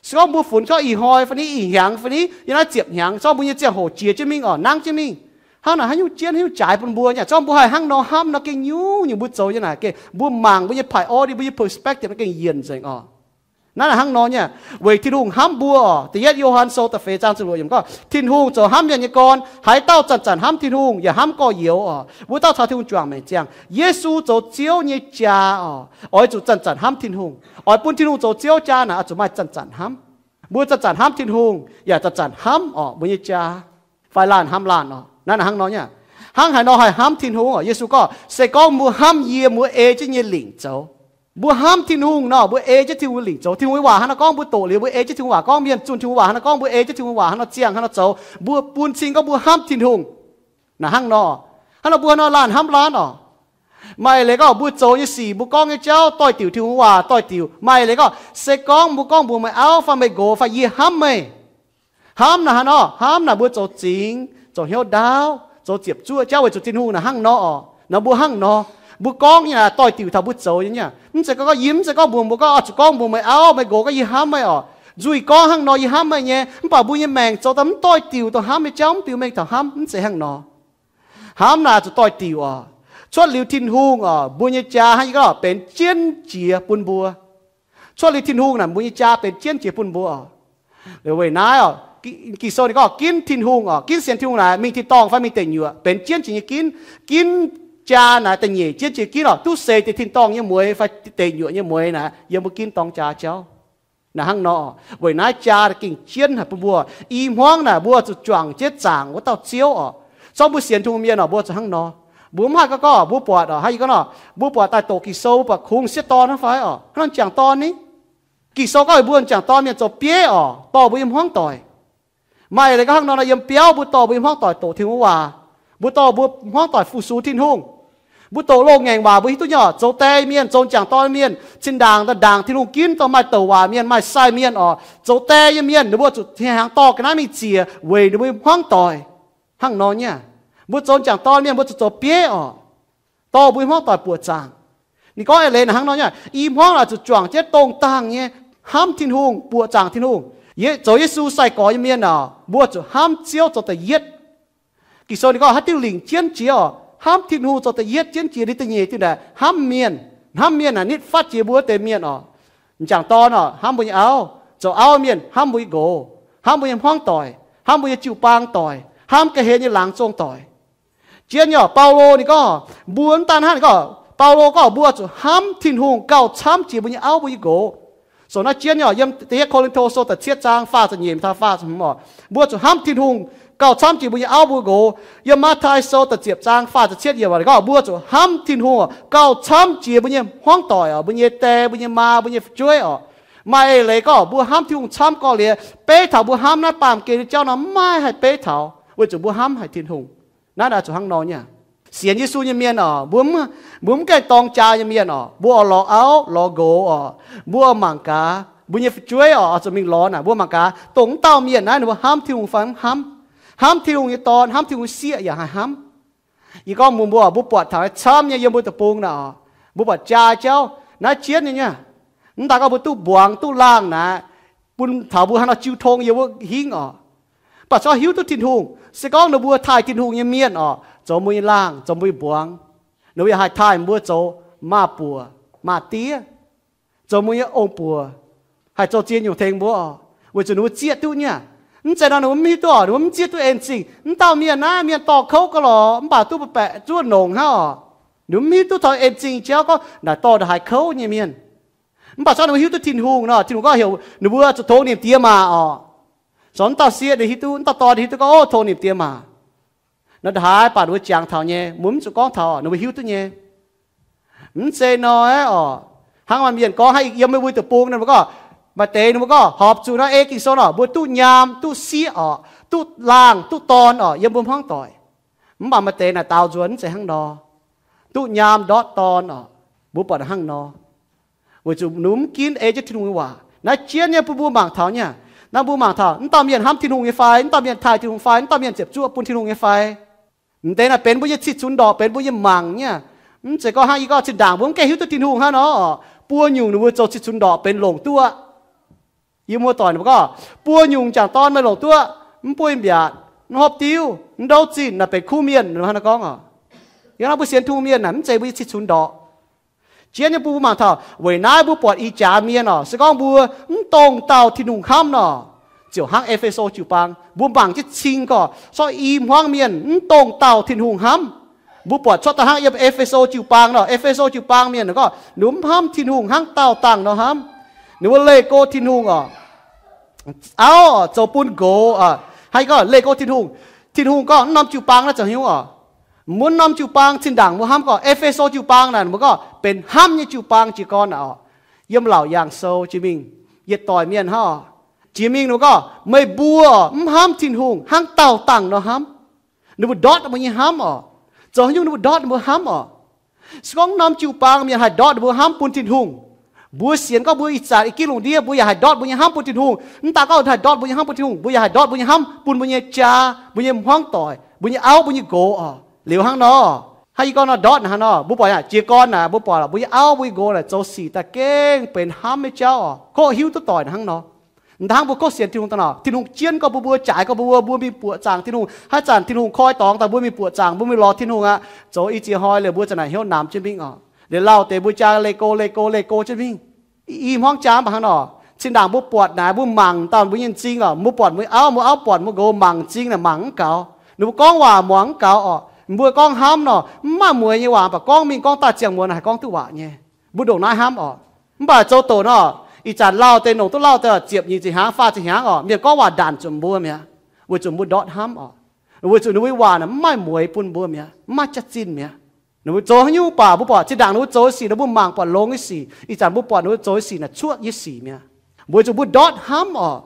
Se gorngv mbuo funx gorngv ih hnoi fai ni, ih hnyangx fai ni, yiem naaiv ziepc hnyangx, se gorngv mbuo nyei ziangh hoc jiex jienv mingh oc, nangv jienv mingh, hnangv naaic haaix nyungc jienv, haaix nyungc jaaix bun mbuo nyei. Se gorngv mbuo haih hnangv nor hnamv nor, gengh nyungc-nyungc mbuo zoux nyei naaic gengh, mbuo mangc mbuo nyei priority, mbuo nyei perspective naaiv gengh yienc nzengc oc. Naaiv naaic hnangv nor nyei, weic Tin-Hungh hnamv mbuo oc. Da'yietv Yo^han Sou da'feix zaang ziepc luoqc yiemc gorngv, Tin-Hungh zoux hnamv mienh nyei gorn. Haaix dauh zanc-zanc hnamv Tin-Hungh yaac hnamv gorx-youz oc, wuov dauh caux Tin-Hungh juangc maengc ziangh. Yesu zoux Ziouv nyei jaa oc, oix zuqc zanc-zanc hnamv Tin-Hungh. Oix bun Tin-Hungh zoux Ziouv jaa naaic oix zuqc maaih zanc-zanc hnamv. Mbuo zanc-zanc hnamv Tin-Hungh yaac zanc-zanc hnamv oc mbuo nyei jaa, fai laanh hnamv laanh oc. Naaiv naaic hnangv nor nyei. Hnangv haaix nor haih hnamv Tin-Hungh oc? Yesu gorngv, se gorngv mbuo hnamv yie, mbuo ei jienv nyei lingc zoux. Mbuo hnamv Tin-Hungh nor, mbuo ei jienv Tin-Hungh lingc zoux. Tin-Hungh nyei waac hnangv nor gorngv, mbuo doqc liuz mbuo ei jienv Tin-Hungh waac gorngv mienh, zunh Tin-Hungh waac hnangv nor gorngv, mbuo ei jienv Tin-Hungh waac hnangv nor ziangh, hnangv nor zoux. Mbuo bun cing gorngv mbuo hnamv Tin-Hungh. Naaic hnangv nor, hnangv nor mbuo hnangv nor laanh hnamv laanh oc. Maaih leiz gorngv mbuo zoux nyei sic, mbuo gorngv nyei jauv doix-diuc Tin-Hungh waac doix-diuc. Maaih leiz gorngv se gorngv mbuo gorngv mbuox meih auv fai meih nqox fai yie hnamv meih. Hnamv naaic hnangv nor, hnamv naaic mbuo zoux zingx, zoux hnyouv ndaauv, zoux ziepc zuoqv jauv weic zuqc Tin-Hungh naaic hnangv nor oc. Naaiv mbuo hnangv nor, mbuo gorngv nyei naaic doix-diuc taux mbuo zoux nyei. Mv zeiz gorngv yie mv zeiz gorngv mbuox mbuo gorngv oix zuqc gorngv mbuox meih auv meih nqox gorngv yie hnamv meih oc. Nzuih gorngv hnangv nor yie hnamv meih nyei, mv baac mbuo nyei maengc zoux daaih mv doix-diuc dongh hnamv nyei jauv, mv biux mengh taux hnamv, mv zeiz hnangv nor. Hnamv naaic zuqc doix-diuc oc. Cuotv liuz Tin-Hungh oc, mbuo nyei jaa hnangv yie gorngv benx jienv jiex bun mbuo. Cuotv liuz Tin-Hungh naaic mbuo nyei jaa benx jienv jiex bun mbuo oc. Weic naaiv oc, Ging-Sou ninh gorngv ginv Tin-Hungh oc, ginv sienx Tin-Hungh naaic mingh tin-dorngh fai mingh deic nyuoqc benx jienv jiex nyei ginv. Ginv jaa naaic da'nyeic jienv jiex ginv oc, duqv seix deix tin-dorngh nyei mueix fai deic nyuoqc nyei mueix naaic yiem mbuo ginv dorng jaa jauv. Naaic hnangv nor, weic naaiv jaa gengh jienv haic bun mbuo. I hmuangv naaic mbuo zuqc juangc jienv zaangc wuov dauh Ziouv oc. Zorqv mbuo sienx Tin-Hungh mienh oc, mbuo zuqc hnangv nor. Mbuo mv haih gorngv gorngv mbuo buatc oc, hnangv yie gorngv nor, mbuo buatc daaih doqc Ging-Sou, mbuo buatc kungx sieqv dorn hnangv fai oc, hnangv nor m'jangc dorn ni. Ging-Sou gorngv mbuo m'jangc dorn mienh zoux bieiv oc, dorh mbuo nyei hmuangv doic. Maaih leiz gorngv hnangv nor, yiem biauv mbuo dorh mbuo nyei hmuangv doic doqc Tin-Hungh waac. Mbuo dorh mbuo hmuangv doic fu-sux Tin-Hungh. Mbuo doqc loz-ngaengc waac mbuo hiuv duqv nyei oc, zoux die mienh, zoux m'jangc dorn mienh, zinh ndaangc daaih ndaangc Tin-Hungh ginv dongh maaih douc waac mienh, maaih sai mienh oc, zoux die nyei mienh, ninh mbuo zuqc hnyangx dorh ga'naaiv mingh ziec weic ninh mbuo nyei hmuangv doic. Hnangv nor nyei, mbuo zoux m'jangc dorn mienh mbuo zuqc zoux bieiv oc, dorh mbuo nyei hmuangv doic buoqc zaangc. Ninh gorngv eix leiz naaic hnangv nor nyei, i hmuangv oix zuqc juangc jienv dongh dangh nyei hnamv Tin-Hungh, buoqc zaangc Tin-Hungh. Zoux Yesu sai-gorx nyei mienh oc, mbuo zuqc hnamv Ziouv zoux da'yietv. Ging-Sou ninh gorngv haaix diuh lingc jienv jiex oc, hnamv Tin-Hungh zoux da'yietv jienv jiex, liuz da'nyeic diuh naaic hnamv mienh. Hnamv mienh naaic nitv fatv jiex mbuo wuov deix mienh oc. M'jangc dorn oc, hnamv mbuo nyei auv. Zoux auv mienh hnamv mbuo nyei nqox, hnamv mbuo nyei hmuangv doic, hnamv mbuo nyei jiu-baang doic, hnamv ga'hlen nyei laangz zong doic. Jienv nyei oc, Baulo ninh gorngv, mbuo mv daan hnangv, ninh gorngv, Baulo gorngv mbuo zuqc hnamv Tin-Hungh gauh camv jiex mbuo nyei auv mbuo nyei nqox. Sou naaiv jienv nyei oc, yiem da'yietv Ko^lin^to Sou da'cietv zaang faah ziepc nyeic taux faah ziepc hmz oc, mbuo zuqc hnamv Tin-Hungh gauh camv jiex mbuo nyei auv mbuo nqox. Yiem Matv^tai Sou da'ziepc zaang faah ziepc cietv yiemc ninh gorngv mbuo zuqc hnamv Tin-Hungh gauh camv jiex mbuo nyei hmuangv doic oc, mbuo nyei die, mbuo nyei maa, mbuo nyei fu'jueiv oc. Maaih eix leiz gorngv mbuo hnamv Tin-Hungh camv gorx liuz, beiv taux mbuo hnamv naaiv baamh gen nyei jauv nor mv maaih haih beiv taux, weic zuqc mbuo hnamv haic Tin-Hungh. Naaiv naaic zuqc hnangv nor nyei. Sienx Yesu nyei mienh oc, mbuo mv, mbuo mv gaengh dorng jaa nyei mienh oc, mbuo oix lorz auv lorz nqox oc, mbuo oix mangc gaax mbuo nyei fu'jueiv oc, oix zuqc mingh lorz naaic, mbuo mangc gaax dongh wuov dauh mienh naaiv ninh mbuo hnamv Tin-Hungh fai mv hnamv. Hnamv Tin-Hungh nyei Dorn, hnamv Tin-Hungh sieqv yaac haih hnamv. Yie gorngv mbuox mbuo, mbuo buatc taux camv nyei yiem mbuo deic-bung naaic oc, mbuo buatc jaa jauv naaiv jienv nyei nyei. Mv daaih gorngv mbuo duqv mbuangz duqv laangh naaic, bun taux mbuo hnangv nor jiu tong yiem wuov hingv oc. Mv baac corc hiuv duqv Tin-Hungh, se gorngv ninh mbuo taaih Tin-Hungh nyei mienh oc, zoux mbuo nyei laangh, zoux mbuo nyei mbuangz, ninh mbuo yaac haih taaih mbuo zoux maa-buoc maa-diev, zoux mbuo nyei ong-buoc, haih zoux ziex nyungc tengx mbuo oc. Weic zuqc ninh mbuo zieqv duqv nyei aqv. Mv zeiz nor ninh mbuo mv hiuv duqv oc, ninh mbuo mv zieqv duqv en-zingh. Mv dauh mienh naaiv mienh dorh kouv gauh lorz, mv baac duqv baeqc zuov nongc hnangv oc. Ninh mbuo mv hiuv duqv taux en-zingh jauv gorngv naaic dorh ndongc haaix kouv nyei mienh. Mv baac corc ninh mbuo hiuv duqv Tin-Hungh nor, Tin-Hungh gorngv heuc ninh mbuo zuqc tongx nimc diex maac oc. Corc mv dauh sieqv ninh hiuv duqv, mv dauh dorn ninh hiuv duqv gorngv, Ov, tongx nimc diex maac. Naaiv ndongc haaix baac ninh mbuo jangx taux nyei, mbuo mv zuqc gorngv taux, ninh mbuo hiuv duqv nyei. Mv zeiz nor oc, hnangv maaih mienh gorngv, hnangv yiem meih mbuo deic-bung ninh mbuo gorngv, maaih deix ninh mbuo gorngv horpc zuqc naaiv ei Ging-Sou nor, mbuo duqv nyaam, duqv sieqv oc, duqv laangh, duqv dorn oc, yiem mbuo hmuangv doic. Mv baac maaih deix naaic daaux nzuonx mv zeiz hnangv nor. Duqv nyaam ndortv dorn oc, mbuo buatc hnangv nor. Weic zuqc ninh mv ginv ei jienv Tin-Hungh nyei waac. Naaiv jienv nyei bun mbuo mangc taux nyei. Naaiv mbuo mangc taux, mv dauh mienh hnamv Tin-Hungh nyei fai, mv dauh mienh taaih Tin-Hungh fai, mv dauh mienh ziepc zuoqv bun Tin-Hungh nyei fai. Mv deix naaic benx mbuo nyei cih cunx ndorqc, benx mbuo nyei mangc nyei. Mv zeiz gorngv hnangv yie gorngv zinh ndaangc mbuo mv gaengh hiuv duqv Tin-Hungh hnangv nor, buo nyungc ninh mbuo zoux cih cunx ndorqc benx longc duqv. Yie muoz doic ninh mbuo gorngv, buo nyungc m'jangc dorn meih longc duqv, mv buov mbiaatc, mv hopv diuv, mv ndouv zinh, naaic benx kuv mienh, ninh mbuo hnangv naaiv gorngv oc. Yie hnamv mbuo sienx Tin-Hungh mienh naaic mv zeiz mbuo nyei cih cunx ndorqc. Jienv nyei bun mbuo mangc taux, weic naaiv mbuo buatc ih jaax mienh oc, se gorngv mbuo mv dongh dauh Tin-Hungh hnamv nor, ziouc hnangv E^fe^so jiu-baang, mbuo mangc jienv cing gorqv, corc i hmuangv mienh mv dongh dauh Tin-Hungh hnamv. Mbuo buatc cuotv daaih hnangv yiem E^fe^so jiu-baang nor, E^fe^so jiu-baang mienh gorngv ninh mbuo mv hnamv Tin-Hungh hnangv dauh dangh nor hnamv. Ninh mbuo leih go Tin-Hungh oc. Auv oc, zoux bun nqox oc. Hnangv gorngv leih go Tin-Hungh. Tin-Hungh gorngv mv norm jiu-baang naaiv zoux haaix nyungc oc? Mv norm jiu-baang zinh ndaangc mbuo hnamv gorngv E^fe^so jiu-baang naaic mbuo gorngv benx hnamv nyei jiu-baang jiez gorn naaic oc. Yiem Laauc Yaangh Sou jiex mingh, yietc doic mienh hnangv oc. Jiex mingh ninh mbuo gorngv meih mbuo mv hnamv Tin-Hungh hnangv dauh dangh nor hnamv. Ninh mbuo ndortv mbuo nyei hnamv oc. Zoux haaix nyungc ninh mbuo ndortv ninh mbuo hnamv oc? Se gorngv norm jiu-baang mienh haih ndortv ninh mbuo hnamv bun Tin-Hungh, mbuo sienx gorngv mbuo ih zanc i ginv lungh ndiev mbuo yaac haih ndortv mbuo nyei hnamv bun Tin-Hungh. Mv daaih gorngv haih ndortv mbuo nyei hnamv bun Tin-Hungh, mbuo yaac haih ndortv mbuo nyei hnamv bun mbuo nyei jaa, mbuo nyei hmuangv doic, mbuo nyei auv, mbuo nyei nqox oc. Liuz hnangv nor, hnangv yie gorngv nor ndortv naaic hnangv nor, mbuo buatc jiez gorn naaic mbuo buatc mbuo nyei auv mbuo nyei nqox naaic zoux sic daaih gengh benx hnamv nyei jauv oc. Kov hiuv duqv doic naaic hnangv nor. Hnangv mbuo kov sienx Tin-Hungh daaih nor, Tin-Hungh jienv gorngv mbuo, mbuo jaaix gorngv mbuo, mbuo mingh buoqc zaangc Tin-Hungh. Haaix zanc Tin-Hungh koi dorngx daaih mbuo mingh buoqc zaangc, mbuo mingh lorz Tin-Hungh aqv. Zoux i ziex hnoi liuz mbuo za'naaic hnyouv namx jienv mingh oc. Liuz lauh deix mbuo jaa leih go leih go leih go jienv mingh. I hmuangv jaa mv baac hnangv nor, zinh ndaangc mbuo buatc naaic mbuo mangc dauh mbuo nyei m'zing oc, mbuo buatc mbuo auv, mbuo auv buatc mbuo nqox mangc m'zing naaic mangc mv gaux. Ninh mbuo gorngv waac muangx mv gaux oc. Mbuo gorngv hnamv nor, mv maaih mueiz nyei waac, mv baac gorngv mingh gorngv daaih ziangh muonz naaic haih gorngv duqv waac nyei. Mbuo ndongc naaiv hnamv oc. Mv baac zoux doqc nor, ih zanc lauh deix longc duqv lauh deix ziepc nyeic ziepc hnyangx, faah ziepc hnyangx oc, mienh gorngv waac ndanc zuqc mbuo mi'aqv, weic zuqc mbuo ndortqv hnamv oc. Weic zuqc ninh mbuo nyei waac naaic mv maaih mueiz bun mbuo mi'aqv, mv maaih jaax-zinh mi'aqv. Ninh mbuo zoux haaix nyungc baac mbuo buatc zinh ndaangc ninh mbuo zoux nyei sic naaic mbuo mangc buatc longx nyei sic, ih zanc mbuo buatc ninh mbuo zoux nyei sic naaic cuotv nyei sic mi'aqv. Weic zuqc mbuo ndortv hnamv oc.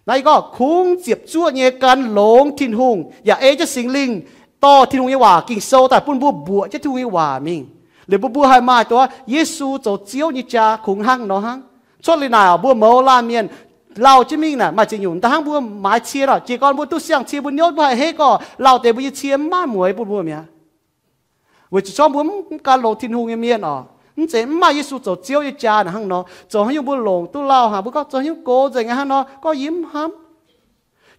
Naaiv yie gorngv kungx ziepc zuoqv nyei gan longx Tin-Hungh yaac ei jienv Singx Lingh dorh Tin-Hungh nyei waac Ging-Sou daaih bun mbuo mbuoqc jienv Tin-Hungh nyei waac mingh. Liuz mbuo, mbuo haih maaih duqv Yesu zoux Ziouv nyei jaa kungx hnangv nor hnangv. Cuotv liuz naaic oc, mbuo mouz laanh mienh lauh jienv mingh naaic maaih ziex nyungc daaih hnangv mbuo maaiz cie nor, jiez gorn mbuo duqv siang-cie mbuo niouv mbuo haih heiv gorqv lauh deix mbuo nyei cie mv maaih mueiz bun mbuo mi'aqv. Weic zuqc gorngv mbuo mv gan longx Tin-Hungh nyei mienh oc, mv zeiz mv maaih Yesu zoux Ziouv nyei jaa naaic hnangv nor. Zoux haaix nyungc mbuo longc duqv lauh haic, mbuo gorngv zoux haaix nyungc gox nzengc hnangv nor, gorngv yie mv hnamv.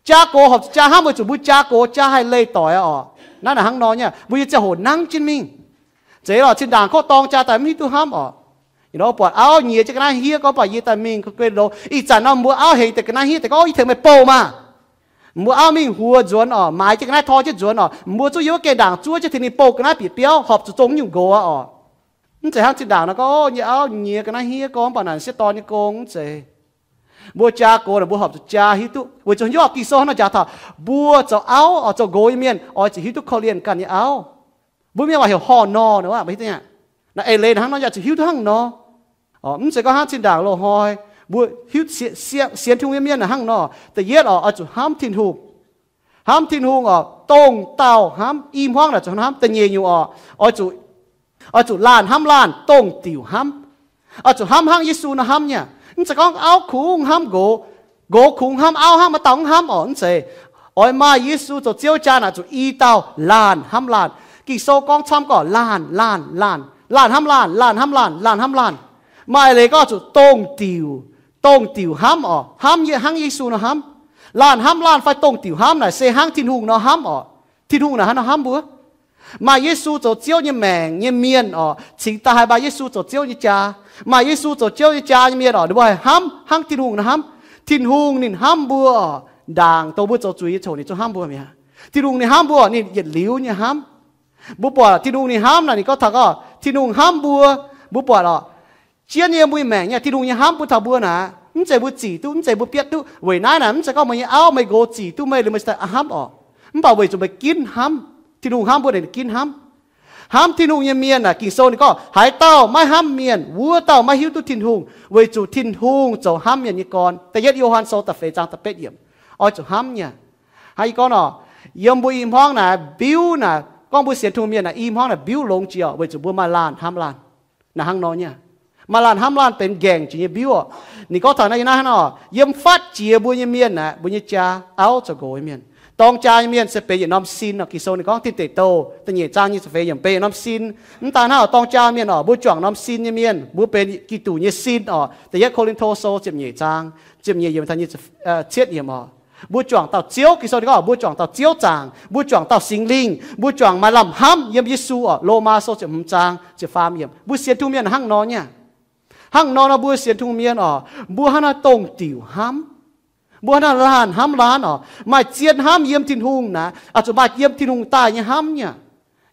Jaa gox horpc zuqc jaa hnamv weic zuqc mbuo jaa gox jaa haih leih doic aqv oc. Naaiv naaic hnangv nor nyei, mbuo nyei ziangh hoc nangv jienv mingh. Zeiz lorqc, zinh ndaangc kov dorng jaa daaih mv hiuv duqv hnamv oc. Buatc auv nyiex jienv ga'naaiv hniev gorngv baac yie daaih mingh guei loz. Ih zanc nor mbuo auv hengx deix ga'naaiv hniev deix gorngv, Yie tengx meih bouh maah! Mbuo auv mingh huox nzuonx oc, maaiz jienv ga'naaiv tor jienv nzuonx oc. Mbuo zuqv yiem wuov geh ndaangc zuov jienv tengx ninh bouh ga'naaiv bieqc biauv, horpc zuqc zong nyungc nqox aqv oc. Mv zeiz hnangv zinh ndaangc nor gorngv, Yie auv nyiex ga'naaiv hniev gorngv baac naaic sieqv dorn nyei gong, mv zeiz. Mbuo jaa gox naaic mbuo horpc zuqc jaa hiuv duqv, weic zuqc hnyouv Ging-Sou hnangv nor jaax taux, mbuo zoux auv oc, zoux nqox nyei mienh oix zuqc hiuv duqv korv-lienh ganh nyei auv. Mbuo mienh waac heuc horh nor, naaiv eix leiz hnangv nor yaac zuqc hiuv duqv hnangv nor. Mv zeiz gorngv hnangv zinh ndaangc loz-hnoi mbuo hiuv sienx Tin-Hungh nyei mienh hnangv nor. Da'yietv oc, oix zuqc hnamv Tin-Hungh. Hnamv Tin-Hungh oc, dongh dauh hnamv, i hmuangv naaic zuqc hnamv. Da'nyeic nyungc oc, oix zuqc, oix zuqc laanh hnamv laanh, dongh diuc hnamv. Oix zuqc hnamv hnangv Yesu nor hnamv nyei. Mv zeiz gorngv auv kungx hnamv nqox, nqox kungx hnamv auv hnangv, maaih dauh mv hnamv oc, mv zeiz. Oix maaih Yesu zoux Ziouv jaa naaic zuqc i dauh laanh hnamv laanh. Ging-Sou gorngv camv gorqv laanh, laanh, laanh, laanh hnamv laanh, laanh hnamv laanh, laanh hnamv laanh. Maaih leiz gorngv zuqc dongh diuc, dongh diuc hnamv oc, hnamv yie hnangv Yesu nor hnamv. Laanh hnamv laanh fai dongh diuc hnamv naaic se hnangv Tin-Hungh nor hnamv oc. Tin-Hungh naaic hnangv nor hnamv mbuo. Maaih Yesu zoux Ziouv nyei maengc nyei mienh oc, cingx daaih haih maaih Yesu zoux Ziouv nyei jaa. Maaih Yesu zoux Ziouv nyei jaa nyei mienh oc, ninh mbuo haih hnamv hnangv Tin-Hungh nor hnamv. Tin-Hungh ninh hnamv mbuo oc, ndaangc dongh mbuo zoux zuiz nyei ziangh hoc ninh zungv hnamv mbuo mi'aqv. Tin-Hungh ninh hnamv mbuo, ninh yietc liuz nyei hnamv. Mbuo buatc Tin-Hungh ninh hnamv naaic, ninh gorngv taux gorngv Tin-Hungh hnamv mbuo. Mbuo buatc oc, jienv yiem mbuo nyei maengc nyei Tin-Hungh nyei hnamv bun taux mbuo naaic, mv zeiz mbuo zic duqv, mv zeiz mbuo bietv duqv. Weic naaiv naaic mv zeiz gorngv meih nyei auv, meih nqox zic duqv meih liuz meih hnamv oc. Mv baac weic zuqc meih ginv hnamv, Tin-Hungh hnamv mbuo, ninh ginv hnamv. Hnamv Tin-Hungh nyei mienh aah, Ging-Sou ninh gorngv, haaix dauh maiv hnamv mienh, wuov dauh maiv hiuv duqv Tin-Hungh, weic zuqc Tin-Hungh zoux hnamv mienh nyei gorn. Da'yietv Yo^han Sou da'feix zaang da'betv yiemc. Oix zuqc hnamv nyei. Hnangv yie gorngv nor, yiem mbuo i hmuangv naaic mbiuv naaic, gorngv mbuo sienx Tin-Hungh mienh naaic, i hmuangv naaic mbiuv longx jiex oc, weic zuqc mbuo maaih laanh hnamv laanh. Naaic hnangv nor nyei. Maaih laanh hnamv laanh benx nqaengc jiex nyei mbiuv oc. Ninh gorngv taux naaiv yiem naaiv hnangv nor, yiem fatv jiex mbuo nyei mienh aeqv, mbuo nyei jaa, auv zoux nqox nyei mienh. Dorng jaa nyei mienh se benx yietc norm sin oc. Ging-Sou ninh gorngv Tin Deic Douh da'nyeic zaang nyic ziepc feix yiemc benx yietc norm sin. Mv daan hnangv oc, dorng jaa mienh oc, mbuo juangc norm sin nyei mienh, mbuo benx Giduc nyei sin oc. Da'yietv Ko^lin^to Sou ziepc nyeic zaang ziepc nyeic yiemc taux cietv yiemc oc. Mbuo juangc dauh Ziouv, Ging-Sou ninh gorngv mbuo juangc dauh Ziouv zaangc, mbuo juangc dauh Singx Lingh, mbuo juangc maaih lamh hnamv yiem Yesu oc. Lomaa Sou ziepc hmz zaang ziepc faam yiemc. Mbuo sienx Tin-Hungh mienh hnangv nor nyei. Hnangv nor nor mbuo sienx Tin-Hungh mienh oc, mbuo hnangv naaiv dongh diuc hnamv. Mbuo hnangv naaiv laanh hnamv laanh oc, maaih zien hnamv yiem Tin-Hungh naaic, oix zuqc maaih yiem Tin-Hungh daaih nyei hnamv nyei.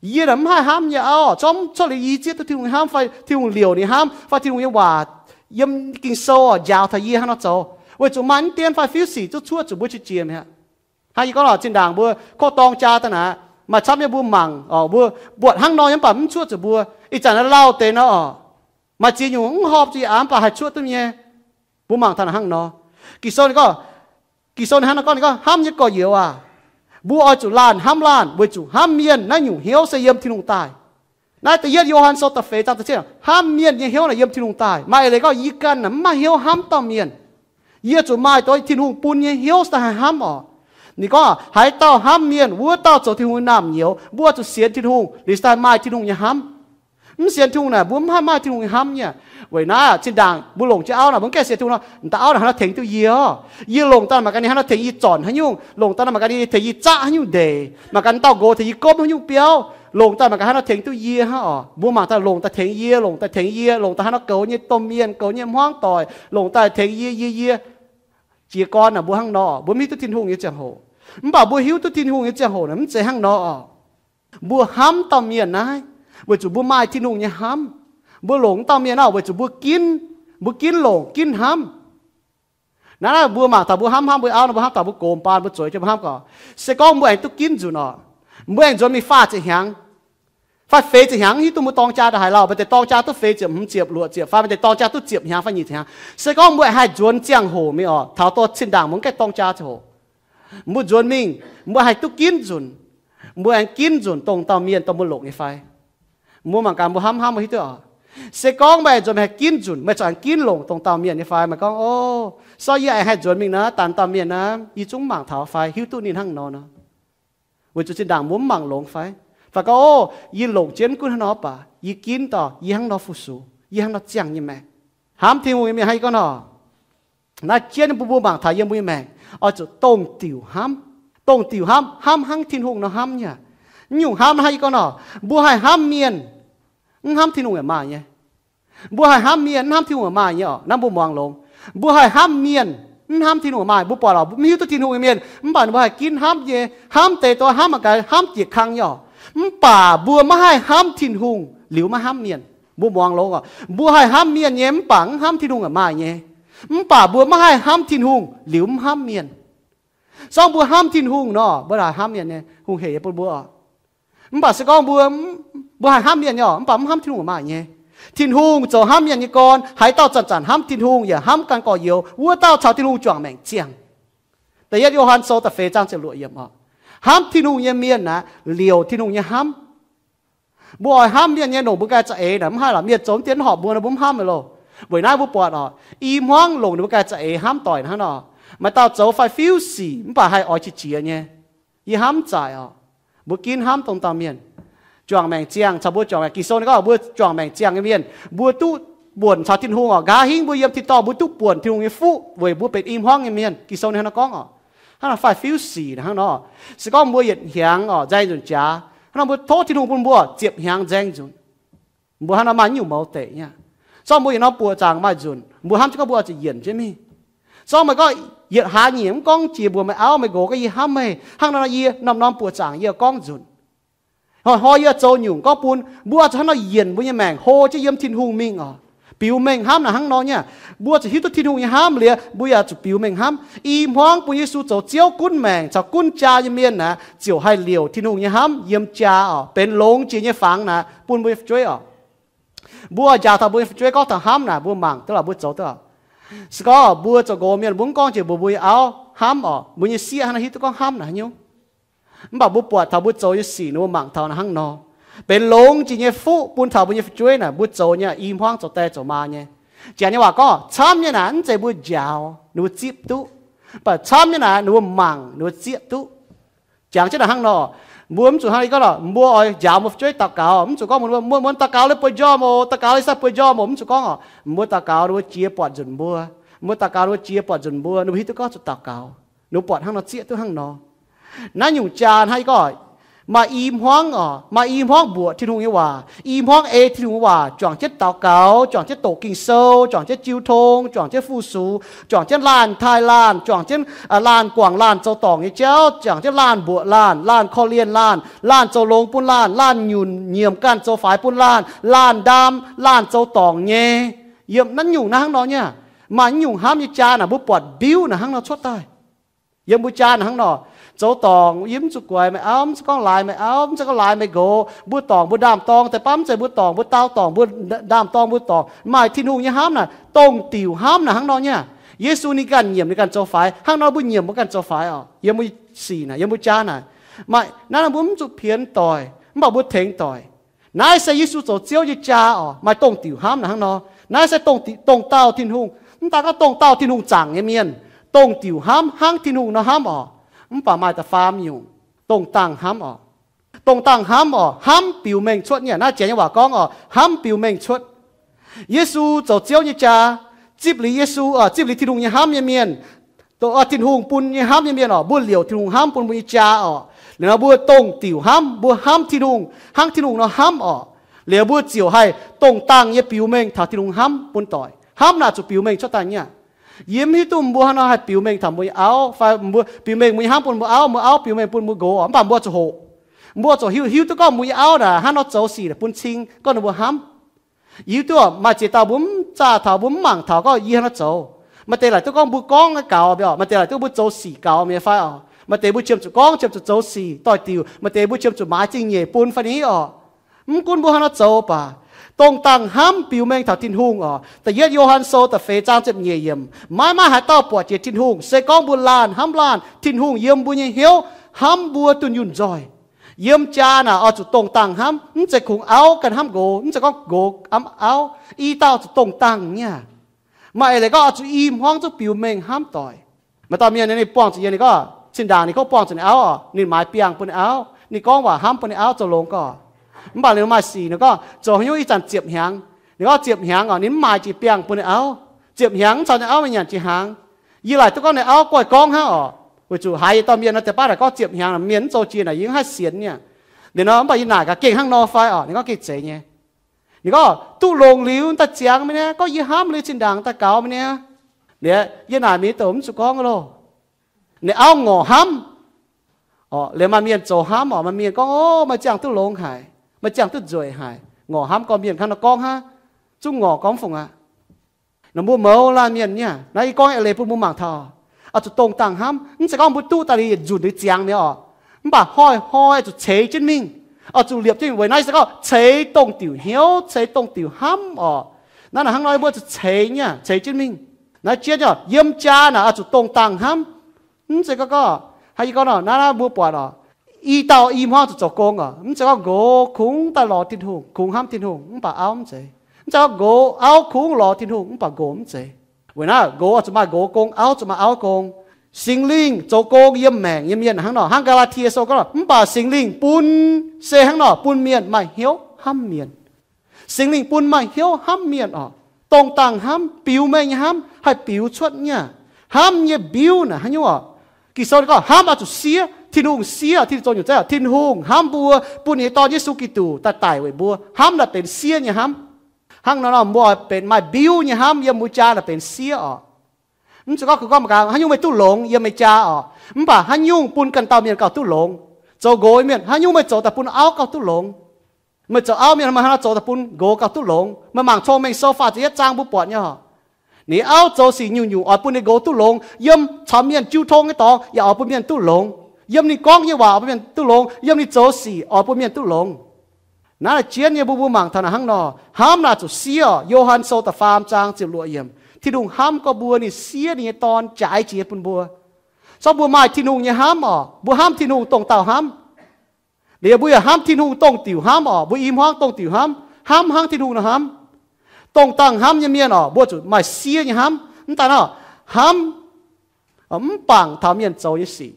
Yie naaic mv haih hnamv yie auv, zorqv cuotv liuz yie zieqv duqv Tin-Hungh nyei hnamv fai Tin-Hungh liouc ninh hnamv fai Tin-Hungh nyei waac yiem Ging-Sou oc njaaux taux yie hnangv nor zoux, weic zuqc maaih mv dien fai fiuv sic zuqv cuotv zuqc mbuo qiex jiez mi'aqv. Hnangv yie gorngv lorqc, zinh ndaangc mbuo kov dorng jaa daaih naaic, maaih camv nyei mbuo mangc oc, mbuo buatc hnangv nor nyei mv baac mv cuotv zuqc mbuo. Ih zanc naaiv lauh deix nor oc, maaih ziex nyungc mv horpc zuqc yie aqv mv baac haih cuotv duqv nyei. Mbuo mangc taux naaic hnangv nor. Ging-Sou ninh gorngv, Ging-Sou ninh hnangv nor gorngv, ninh gorngv, hnamv nyei gorx-youz aac, mbuo oix zuqc laanh hnamv laanh, weic zuqc hnamv mienh naaiv nyungc hnyouv se yiem Tin-Hungh daaih. Naaiv da'yietv Yo^han Sou da'feix zaang da'cietv, hnamv mienh nyei hnyouv naaic yiem Tin-Hungh daaih. Maaih eix leiz gorngv, yie ganh naaic mv maaih hnyouv hnamv dauh mienh. Yie zuqc maaih dongh Tin-Hungh bun nyei hnyouv se daaih haih hnamv oc. Ninh gorngv, haaix dauh hnamv mienh, wuov dauh zoux Tin-Hungh nyei naamh nyouz. Mbuo oix zuqc sienx Tin-Hungh liuz se daaih maaih Tin-Hungh nyei hnamv. Mv sienx Tin-Hungh naaic, mbuo mv haih maaih Tin-Hungh nyei hnamv nyei. Weic naaiv zinh ndaangc mbuo longc jienv auv naaic, mbuo mv gaengh sienx Tin-Hungh nor, da'auv naaic hnangv nor tengx duqv yie oc. Yie longc daaih mangc gaax ninh hnangv nor tengx yie zornc haaix nyungc, longc daaih nor mangc gaax ninh tengx yie zaqv haaix nyungc ndeic, mangc gaax dauh nqox tengx yie gomv haaix nyungc biauv, longc daaih mangc gaax hnangv nor tengx duqv yie hnangv oc. Mbuo mangc daaih longc daaih tengx yie, longc daaih tengx yie, longc daaih hnangv nor goux nyei domh mienh, goux nyei hmuangv doic, longc daaih tengx yie, yie, yie. Jiez gorn naaic mbuo hnangv nor, mbuo mv hiuv duqv Tin-Hungh nyei ziangh hoc. Mv baac mbuo hiuv duqv Tin-Hungh nyei ziangh hoc naaic mv zeiz hnangv nor oc. Mbuo hnamv dauh mienh naaiv weic zuqc mbuo maaih Tin-Hungh nyei hnamv. Mbuo longc dauh mienh naaiv weic zuqc mbuo ginv, mbuo ginv longc, ginv hnamv. Naaiv, naaiv mbuo mangc taux mbuo hnamv hnamv mbuo auv nor, mbuo hnamv taux mbuo gox baan mbuo zueiz jienv mbuo hnamv gorngv, se gorngv mbuo aengx duqv ginv nzunc oc, mbuo aengx nzuonx mingh faah ziepc hnyangx fai feix ziepc hnyangx, hiuv duqv mbuo dorng jaa ndaaih haaix lauh, maaih deix dorng jaa duqv feix ziepc, hmz ziepc, luoqc ziepc, fai maaih deix dorng jaa duqv ziepc hnyangx fai nyic ziepc hnyangx. Se gorngv mbuo aengx haih nzuonx ziangh hoc mingh oc, taux dorh zinh ndaangc mbuo mv gaengh dorng jaa ziangh hoc, mbuo nzuonx mingh, mbuo haih duqv ginv nzunc, mbuo aengx ginv nzunc dongh dauh mienh dongh mbuo longc nyei fai? Mbuo mangc gaax mbuo hnamv hnamv mbuo hiuv duqv oc. Se gorngv meih aengx nzuonx mingh haih ginv nzunc, meih corc aengx ginv longc dongh dauh mienh nyei fai? Meih gorngv, o, so yie aengx haih nzuonx mingh naaiv, dangh dauh mienh naaiv, yie zungv mangc taux fai hiuv duqv ninh hnangv nor nor. Weic zuqc zinh ndaangc mbuo mv mangc longx fai? Fai gorngv, o, yie longc jienv mv gunv hnangv nor baac yie ginv dorh yie hnangv nor fu-sux, yie hnangv nor ziangh nyei maengc. Hnamv Tin-Hungh nyei mienh hnangv yie gorngv nor, naaiv jienv mbuo, mbuo mangc taux yiem mbuo nyei maengc oix zuqc dongh diuc hnamv. Dongh diuc hnamv, hnamv hnangv Tin-Hungh nor hnamv nyei. Naaiv nyungc hnamv hnangv yie gorngv nor, mbuo haih hnamv mienh, mv hnamv Tin-Hungh yaac maaih nyei. Mbuo haih hnamv mienh, mv hnamv Tin-Hungh yaac maaih nyei oc. Naaiv mbuo muangx longx. Mbuo haih hnamv mienh, mv hnamv Tin-Hungh yaac maaih. Mbuo buatc lorqc, mbuo mv hiuv duqv Tin-Hungh nyei mienh, mv baac ninh mbuo haih ginv hnamv nyei, hnamv deix dongh hnamv mangc gaax hnamv jiex kang nyei oc. Mv baac mbuo maiv haih hnamv Tin-Hungh liuz maiv hnamv mienh. Mbuo muangx longx oc. Mbuo haih hnamv mienh nyei, mv baac mv hnamv Tin-Hungh yaac maaih nyei. Mv baac mbuo maiv haih hnamv Tin-Hungh liuz mv hnamv mienh. Se gorngv mbuo hnamv Tin-Hungh nor, mbuo haih hnamv mienh nyei, hungh heic nyei bun mbuo oc. Mv baac se gorngv mbuo, mbuo haih hnamv mienh nyei oc, mv baac mv hnamv Tin-Hungh maaih nyei. Tin-Hungh zoux hnamv mienh nyei gorn. Haaix dauh zanc-zanc hnamv Tin-Hungh yaac hnamv ganh gorx-youz, wuov dauh caux Tin-Hungh juangc maengc ziangh. Da'yietv Yo^han Sou da'feix zaang ziepc luoqc yiemc oc. Hnamv Tin-Hungh nyei mienh naaic, liouc Tin-Hungh nyei hnamv. Mbuo oix hnamv mienh nyei, longc mbuo ganh za'eix naaic mv haih lorqc. Mienh zoux mv dien horpc mbuo nor, mbuo mv hnamv lorqc. Weic naaiv mbuo buatc oc, i hmuangv longc ninh mbuo ganh za'eix hnamv doic hnangv nor. Maaih dauh zoux fai fiuv sic mv baac haih oix qiex jiez nyei. Yie hnamv zaaic oc. Mbuo ginv hnamv dongh dauh mienh. Juangc maengc ziangh, caux mbuo juangc maengc, Ging-Sou ninh gorngv mbuo juangc maengc ziangh nyei mienh, mbuo duqv buonc caux Tin-Hungh oc. Nqa'haav hingv mbuo yiem tin-dorngh mbuo duqv buonc Tin-Hungh nyei fuqv weic mbuo benx i hmuangv nyei mienh. Ging-Sou ninh hnangv nor gorngv oc. Hnangv naaic fai fiuv sic hnangv nor. Se gorngv mbuo yietc hnyangx oc nzaeng nzunc jaax, hnangv nor mbuo tov Tin-Hungh bun mbuo ziepc hnyangx nzaeng nzunc. Mbuo hnangv nor maaih nyungc mouz deic nyei. Se gorngv mbuo yietc norm buoqc zaangc maaih nzunc, mbuo hnamv jienv gorngv mbuo oix zuqc yienc jienv mingh. Zorqv meih gorngv yietc hlaax nyungc mv gorngv jiex mbuox meih auv meih nqox gorngv yie hnamv meih, hnangv nor yie norm-norm buoqc zaangc yie gorngv nzunc. Hnoi-hnoi yie zoux nyungc gorngv bun mbuo zuqc hnangv nor yienc mbuo nyei maengc hlo jienv yiem Tin-Hungh mingh oc. Biux mengh hnamv naaic hnangv nor nyei. Mbuo zuqc hiuv duqv Tin-Hungh nyei hnamv liuz, mbuo yaac zuqc biux mengh hnamv. I hmuangv bun Yesu zoux Ziouv gunv maengc caux gunv jaa nyei mienh naaic, ziouc haih liouc Tin-Hungh nyei hnamv yiem jaa oc, benx longx jiex nyei fangx naaic bun mbuo nyei fu'jueiv oc. Mbuo njaaux taux mbuo nyei fu'jueiv gorngv taux hnamv naaic, mbuo mangc duqv lorqc, mbuo zoux duqv. Se gorngv mbuo zoux nqox mienh mbuo mv gorngv jiex mbuox mbuo nyei auv hnamv oc, mbuo nyei sieqv hnangv naaiv hiuv duqv gorngv hnamv naaic haaix nyungc. Mv baac mbuo buatc taux mbuo zoux nyei sic ninh mbuo mangc taux naaic hnangv nor, benx longx jiex nyei fuqv bun taux mbuo nyei fu'jueiv naaic, mbuo zoux nyei i hmuangv zoux die zoux maa nyei. Janx nyei waac gorngv, camv nyei naaic mv zeiz mbuo njaaux ninh mbuo zipv duqv, mv baac camv nyei naaic ninh mbuo mangc ninh mbuo zieqv duqv. Jangx jienv naaic hnangv nor, mbuo mv zuqc hnangv gorngv lorqc, mbuo oix njaaux mbuo fu'jueiv daux gaux, mv zuqc gorngv mbuo muonz-muonz daux gaux liuz bueix njormh oc, daux gaux liuz sai bueix njormh oc, mv zuqc gorngv oc. Mbuo daux gaux ninh mbuo jiex buatc nzunc mbuo, mbuo daux gaux ninh mbuo jiex buatc nzunc mbuo, ninh mbuo hiuv duqv gorngv zuqc daux gaux, ninh mbuo buatc hnangv nor zieqv duqv hnangv nor. Naaiv nyungc jaa hnangv gorngv maaih i hmuangv oc, maaih i hmuangv mbuoqc Tin-Hungh nyei waac, i hmuangv ei Tin-Hungh nyei waac, juangc jienv daux gaux, juangc jienv doqc Ging-Sou, juangc jienv jiu tong, juangc jienv fu-sux, juangc jienv laanh taaih laanh, juangc jienv laanh guangc laanh zoux dorngc nyei jauv, juangc jienv laanh mbuoqc laanh, laanh korv-lienh laanh, laanh zoux longx bun laanh, laanh nyunc nyiemc ganh zoux faix bun laanh, laanh ndaam, laanh zoux dorngc nyei. Yiem naaiv nyungc naaiv hnangv nor nyei. Maaih naaiv nyungc hnamv nyei jaa naaic mbuo buatc mbiuv naaic hnangv nor cuotv daaih. Yiem mbuo jaa naaic hnangv nor, zoux dorngc yie mv zuqc guaix meih auv, mv zuqc gorngv laaix meih auv, mv zuqc gorngv laaix meih nqox. Mbuo dorngc mbuo ndaam-dorng deix baav mv zeiz mbuo dorngc mbuo daauh dorngc mbuo ndaam-dorng mbuo dorngc. Maaih Tin-Hungh nyei hnamv naaic, dongh diuc hnamv naaic hnangv nor nyei. Yesu ninh ganh nyiemc ninh ganh zoux faix, hnangv nor mbuo nyiemc mbuo ganh zoux faix oc. Yiem mbuo sic naaic, yiem mbuo jaa naaic, maaih naaiv mbuo mv zuqc pienx doic, mv baac mbuo tengx doic. Naaiv se Yesu zoux Ziouv nyei jaa oc, maaih dongh diuc hnamv naaic hnangv nor. Naaiv se dongh dauh Tin-Hungh, mv daaih gorngv dongh dauh Tin-Hungh zaangc nyei mienh, dongh diuc hnamv hnangv Tin-Hungh nor hnamv oc. Mv baac maaih da'faam nyungc, dongh dangh hnamv oc. Dongh dangh hnamv oc, hnamv biux mengh cuotv nyei. Naaiv janx nyei waac gorngv oc, hnamv biux mengh cuotv. Yesu zoux Ziouv nyei jaa, zipv liuz Yesu, zipv liuz Tin-Hungh nyei hnamv nyei mienh, Tin-Hungh bun nyei hnamv nyei mienh oc, mbuo liouc Tin-Hungh hnamv bun mbuo nyei jaa oc. Liuz nor mbuo dongh diuc hnamv, mbuo hnamv Tin-Hungh hnangv Tin-Hungh nor hnamv oc. Liuz mbuo ziouc haih dongh dangh nyei biux mengh taux Tin-Hungh hnamv bun doic. Hnamv naaic zuqc biux mengh cuotv daaih nyei. Yie mv hiuv duqv mbuo hnangv nor haih biux mengh taux mbuo nyei auv fai mbuo biux mengh mbuo nyei hnamv bun mbuo auv, mbuo auv biux mengh bun mbuo nqox oc. Mv baac mbuo zuqc hoqc, mbuo zuqc hiuv, hiuv duqv gorngv mbuo nyei auv naaic hnangv nor zoux sic bun cing gorngv ninh mbuo hnamv. Yie hiuv duqv maaih ziex dauh mbuo mv zaah taux, mbuo mv mangc taux gorngv yie hnangv nor zoux. Maaih deix laaic duqv gorngv mbuo gorngv gaux mi'aqv oc. Maaih deix laaic duqv mbuo zoux sic gaux mi'aqv fai oc. Maaih deix mbuo qiemx zuqc gorngv, qiemx zuqc zoux sic doix-diuc. Maaih deix mbuo qiemx zuqc maaiz zingh nyeic bun fai ni oc. Mv gunv mbuo hnangv nor zoux baac, dongh dangh hnamv biux mengh taux Tin-Hungh oc. Da'yietv Yo^han Sou da'feix zaang ziepc nyeic yiemc, maiv maaih haaix dauh buatc jiex Tin-Hungh, se gorngv mbuo laanh hnamv laanh, Tin-Hungh yiem mbuo nyei hnyouv hnamv mbuo dunh yunh nzoih. Yiem jaa naaic oix zuqc dongh dangh hnamv, mv zeiz kungx auv ganh hnamv nqox, mv zeiz gorngv nqox hnamv auv, i dauh zuqc dongh dangh nyei aqv. Maaih eix leiz gorngv oix zuqc i hmuangv zungv biux mengh hnamv doic. Maaih dauh mienh ninh buangh zuqc yiem, ninh gorngv zinh ndaangc ninh kov buangh zuqc ninh auv oc, ninh maaiz biangh bun ninh auv, ninh gorngv waac hnamv bun ninh auv zoux longx gorx. Mv baac ninh maaih sic, ninh gorngv zoux haaix nyungc ih zanc ziepc hnyangx, ninh gorngv ziepc hnyangx oc, ninh mv maaiz jiex biangh bun ninh auv. Ziepc hnyangx mv caux ninh auv mingh nyanc jiex hnaangx. Yie laaic duqv gorngv ninh auv goiv gorngv hnangv oc, weic zuqc haiz yietc dauh mienh nor, deix baav naaic gorngv ziepc hnyangx mienh mv zoux jiex naaic yie mv haih sienx nyei. Liuz nor mv baac yie naaic gaax gengh hnangv nor fai oc, ninh gorngv gengh zeiz nyei. Ninh gorngv duqv longx liuz daaih ziangx mi'aqv, gorngv yie hnamv liuz zinh ndaangc daaih gaux mi'aqv. Liuz yie naaic mingh douc mv zuqc gorngv loh. Ninh auv ngorc hnamv. Liuz maaih mienh zoux hnamv oc, maaih mienh gorngv, o, maaih ziangh duqv longx haic, maaih ziangh duqv nzueic haic, ngorc hnamv gorngv mienh hnangv nor gorngv hnangv, zungv ngorc gorngv mv fungc aqv. Nor mbuo mouz laanh mienh nyei, naaiv yie gorngv eix leiz bun mbuo mangc taux, oix zuqc dongh dangh hnamv. Mv zeiz gorngv mbuo duqv daaih liuz yietc nzunc liuz ziangx mi'aqv oc. Mv baac hnoi-hnoi zuqc ceix jienv mingh, oix zuqc liepc jienv weic naaiv se gorngv ceix dongh diuc hnyouv, ceix dongh diuc hnamv oc. Naaiv naaic hnangv nor mbuo zuqc ceix nyei, ceix jienv mingh. Naaiv jienv oc, yiem jaa naaic oix zuqc dongh dangh hnamv. Mv zeiz gorngv, gorngv, hnangv yie gorngv nor, naaiv naaiv mbuo buatc oc, i dauh i hmuangv zuqc zoux gong oc. Mv zeiz gorngv nqox kungx daaih lorz Tin-Hungh, kungx hnamv Tin-Hungh, mv baac auv mv zeiz. Mv zeiz gorngv nqox, auv kungx lorz Tin-Hungh, mv baac nqox mv zeiz. Weic naaiv nqox oix zuqc maaih nqox gong, auv zuqc maaih auv gong. Singx Lingh zoux gong yiem maengc nyei mienh hnangv nor, hnangv Gaa^laa^tie Sou gorngv, mv baac Singx Lingh bun, se hnangv nor bun mienh maaih hnyouv hnamv mienh. Singx Lingh bun maaih hnyouv hnamv mienh oc. Dongh dangh hnamv, biux mengh nyei hnamv haih biux cuotv nyei. Hnamv nyei mbiuv naaic haaix nyungc oc? Ging-Sou ninh gorngv hnamv oix zuqc siev. Tin-Hungh siev, Tin-Hungh zoux nyungc zeiv oc. Tin-Hungh hnamv mbuo, bun ninh nyei Dorn Yesu Giduc daaih daic weic mbuo. Hnamv naaic benx siev nyei hnamv. Hnangv nor nor mbuo oix benx maaih mbiuv nyei hnamv yiem mbuo jaa naaic benx siev oc. Mv zeiz gorngv, gorngv mangc gaax, haaix nyungc meih duqv longx yiem meih jaa orqc, mv baac haaix nyungc bun ganh dauh mienh gauh duqv longx. Zoux nqox mienh, haaix nyungc meih zoux daaih bun auv gauh duqv longx. Meih zoux auv mienh, meih haaix nor zoux daaih bun nqox gauh duqv longx? Meih mangc Cong-Mengh Sou faah ziepc yietv zaang mbuo buatc nyei oc. Ninh auv zoux sic nyungc-nyungc oix bun ninh nqox duqv longx. Yiem caux mienh jiu tong nyei dorngx yaac oix bun mienh duqv longx. Yiem ninh gorngv nyei waac oix bun mienh duqv longx. Yiem ninh zoux sic oix bun mienh duqv longx. Naaiv jienv nyei mbuo, mbuo mangc taux naaic hnangv nor, hnamv naaic zuqc siev orqc. Yo^han Sou da'faam zaang ziepc luoqc yiemc, Tin-Hungh hnamv gorngv mbuo, ninh siev ninh nyei Dorn jaaix jiex bun mbuo. Zorqv mbuo maaih Tin-Hungh nyei hnamv orqc, mbuo hnamv Tin-Hungh dongh dauh hnamv. Liuz mbuo yaac hnamv Tin-Hungh dongh diuc hnamv orqc, mbuo i hmuangv dongh diuc hnamv, hnamv hnangv Tin-Hungh nor hnamv. Dongh dangh hnamv nyei mienh orqc, mbuo zuqc maaih siev nyei hnamv. Mv daaih nor, hnamv mv bangc taux mienh zoux nyei sic.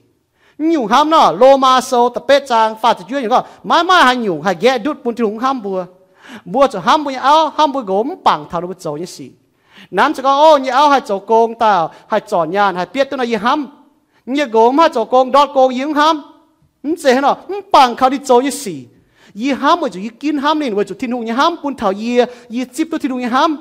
Mv nyungc hnamv nor, Lomaa Sou da'betv zaang faah ziepc juov yiemc gorngv, maiv maaih haaix nyungc haih nqaeqv ndutv bun Tin-Hungh hnamv mbuo. Mbuo zuqc hnamv mbuo nyei auv, hnamv mbuo nqox mv bangc taux ninh mbuo zoux nyei sic. Naaiv mv zeiz gorngv, ov, nyei auv haih zoux gong daaih, haih zorc nyaanh, haih bietv duqv nor yie hnamv. Nyei nqox mv haih zoux gong, ndortv gong, yie mv hnamv. Mv zeiz hnangv nor, mv bangc kaux ninh zoux nyei sic. Yie hnamv weic zuqc yie ginv hnamv ninh, weic zuqc Tin-Hungh nyei hnamv bun taux yie, yie zipv duqv Tin-Hungh nyei hnamv.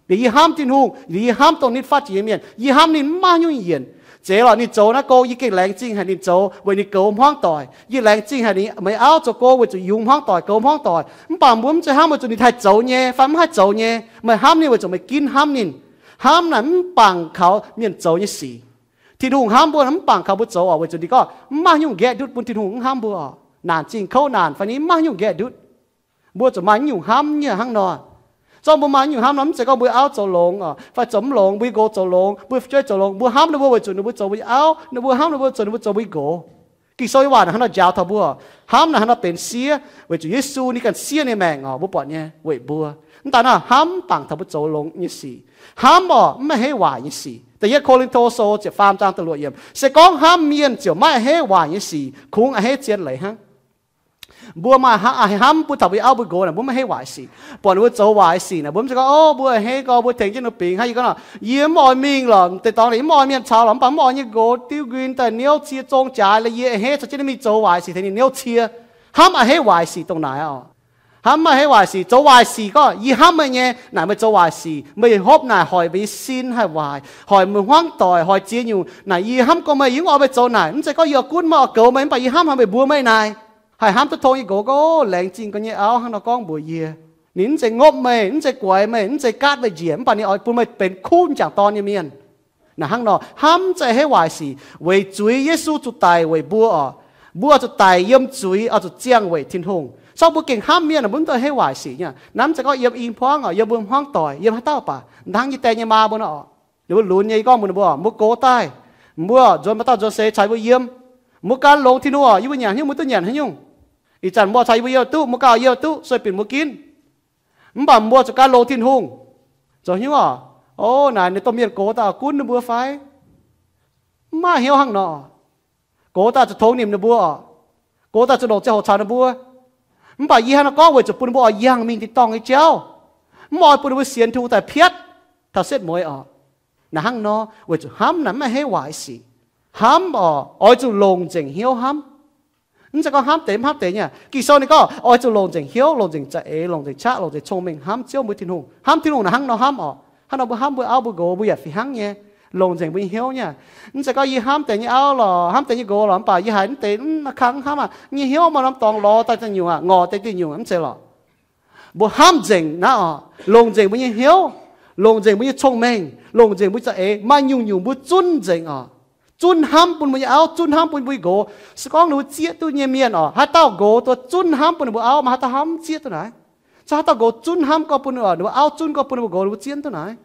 Liuz yie hnamv Tin-Hungh, liuz yie hnamv dongh ninh faatv jiex nyei mienh, yie hnamv ninh mv maaih haaix nyungc yienc. Zeiz lorqc, ninh zoux naaiv gong yie gengh laengz zingh haic ninh zoux weic ninh goux hmuangv doic. Yie laengz zingh haic ninh, meih auv zoux gong weic zuqc yungz hmuangv doic, goux hmuangv doic. Mv baac mbuo mv zeiz hnamv weic zuqc ninh haih zoux nyei fai mv haih zoux nyei. Meih hnamv ninh weic zuqc meih ginv hnamv ninh. Hnamv naaic mv bangc kaux mienh zoux nyei sic. Tin-Hungh hnamv mbuo mv bangc kaux mbuo zoux orqc, weic zuqc ninh gorngv mv maaih haaix nyungc nqaeqv ndutv bun Tin-Hungh mv hnamv mbuo orqc. Naanc zingh kouv naanc fai ninh mv maaih haaix nyungc nqaeqv ndutv. Mbuo zuqc maaih naaiv nyungc hnamv nyei hnangv nor. Zorqv mbuo maaih naaiv nyungc hnamv nor, mv zeiz gorngv mbuo auv zoux longx fai zoux mv longx, mbuo nqox zoux longx, mbuo fu'jueiv zoux longx, mbuo hnamv ninh mbuo weic zuqc ninh mbuo zoux mbuo nyei auv, ninh mbuo hnamv ninh mbuo weic zuqc ninh mbuo zoux mbuo nyei nqox. Ging-Sou nyei waac naaic hnangv nor njaaux taux mbuo. Hnamv naaic hnangv nor benx siev, weic zuqc Yesu ninh ganh siev ninh maengc orqc, mbuo buatc nyei, weic mbuo. Mv daaih naaiv hnamv mv bangc taux mbuo zoux longx nyei sic. Hnamv orqc, mv maaih haaix nyungc waac nyei sic. Da'yietv Ko^lin^to Sou ziepc faam zaang da'luoqc yiemc, se gorngv hnamv mienh ziouc maiv a'hneiv waaic nyei sic, kungx a'hneiv zien leiz hnangv. Mbuo maaih hnamv bun taux mbuo nyei auv mbuo nqox naaic, mbuo maiv a'hneiv waaic sic. Buatc ninh mbuo zoux waaic sic naaic, mbuo mv zeiz gorngv, ov, mbuo a'hneiv gau, mbuo tengx jienv ninh mingh hnangv. Yie gorngv nor, yie mv oix mingh lorqc, deix dorngx ninh mv oix mienh caux lorqc, mv baac mv oix nyei nqox diuv nquin daaih niouv cie zong jaaix, laaix yie a'hneiv caux jienv ninh mingh zoux waaic sic tengx ninh niouv cie. Hnamv a'hneiv waaic sic dongh naaic orqc. Hnamv maiv a'hneiv waaic sic, zoux waaic sic gorngv yie hnamv meih nyei naaic, meih zoux waaic sic, meih hopv naaic hoic meih nyei sin haih waaic, hoic meih hmuangv doic, hoic ziex nyungc naaic, yie hnamv gorngv meih, yie mv oix meih zoux naaic. Mv zeiz gorngv yie oix gunv meih, oix goux meih, mv baac yih hnamv haic meih mbuox meih naaic. Haih hnamv duqv tong nyei nqox gorngv, laengz zingh ga'naaiv nyei auv hnangv nor gorngv mbuox yie. Ninh mv zeiz ngopv meih, mv zeiz guaix meih, mv zeiz gaatv meih njiec, mv baac ninh oix bun meih benx kuv m'jangc dorn nyei mienh. Naaic hnangv nor, hnamv mv zeiz a'hneiv waaic sic. Weic zuiz Yesu zuqc daic weic mbuo orqc. Mbuo oix zuqc daic yiem zuiz, oix zuqc ziangh weic Tin-Hungh. Zorqv mbuo gengh hnamv mienh, mbuo mv duqv a'hneiv waaic sic nyei. Naaiv mv zeiz gorngv yiem i hmuangv orqc, yiem mbuo hmuangv doic, yiem haaix dauh baac, hnangv nyei die nyei maa mbuo nor orqc. Ninh mbuo lunx nyei, yie gorngv mbuox ninh mbuo, mbuo gox daaih, mbuo nzuonx maaih dauh nzuonx seix caux mbuo yiem. Mbuo gan longx Tin-Hungh orqc, yie mbuo nyanc haaix nyungc mbuo duqv nyanc haaix nyungc. Ih zanc mbuo caux yie mbuo yiem duqv, mbuo gauh yiem duqv, sueih binc mbuo ginv. Mv baac mbuo zuqc gan longx Tin-Hungh. Zoux hnyouv orqc, o, naaic ninh domh mienh gox daaih gunv ninh mbuo fai? Mv maaih hnyouv hnangv nor. Gox daaih zuqc tongx nimc ninh mbuo orqc. Gox daaih zuqc longc ziangh hoc caux ninh mbuo. Mv baac yie hnangv nor gorngv weic zuqc bun ninh mbuo oix yangh mingh tin-dorngh nyei jauv. Mv oix bun ninh mbuo sienx Tin-Hungh daaih piatv taux setv mueiz orqc. Naaic hnangv nor, weic zuqc hnamv naaic mv a'hneiv waaic sic. Hnamv orqc, oix zuqc longc nzengc hnyouv hnamv. Mv zeiz gorngv hnamv deix mv hnamv deix nyei. Ging-Sou ninh gorngv oix zuqc longc nzengc hnyouv, longc nzengc za'eix, longc nzengc qaqv, longc nzengc cong-mengh hnamv Ziouv mbuo Tin-Hungh. Hnamv Tin-Hungh naaic hnangv nor hnamv orqc. Hnangv nor mbuo hnamv mbuo auv mbuo nqox mbuo yaac fih hnangv nyei. Longc nzengc mbuo nyei hnyouv nyei. Mv zeiz gorngv yie hnamv deix nyei auv lorqc, hnamv deix nyei nqox lorqc, mv baac yie haiz mv deix mv kang mv hnamv aqv, nyei hnyouv maaih norm dorngx lorz daaih da'nyungc aqv, ngorc deix da'nyungc aqv, mv zeiz lorqc. Mbuo hnamv nzengc naaiv orqc, longc nzengc mbuo nyei hnyouv, longc nzengc mbuo nyei cong-mengh, longc nzengc mbuo za'eix, maaih nyungc-nyungc mbuo zunv nzengc orqc. Zunv hnamv bun mbuo nyei auv, zunv hnamv bun mbuo nyei nqox. Se gorngv ninh mbuo zieqv duqv nyei mienh orqc, haaix dauh nqox duqv zunv hnamv bun ninh mbuo auv, maaih haaix dauh hnamv zieqv duqv naaic? Se haaix dauh nqox zunv hnamv gorngv bun ninh mbuo auv, zunv gorngv bun ninh mbuo nqox, ninh mbuo zieqv duqv naaic?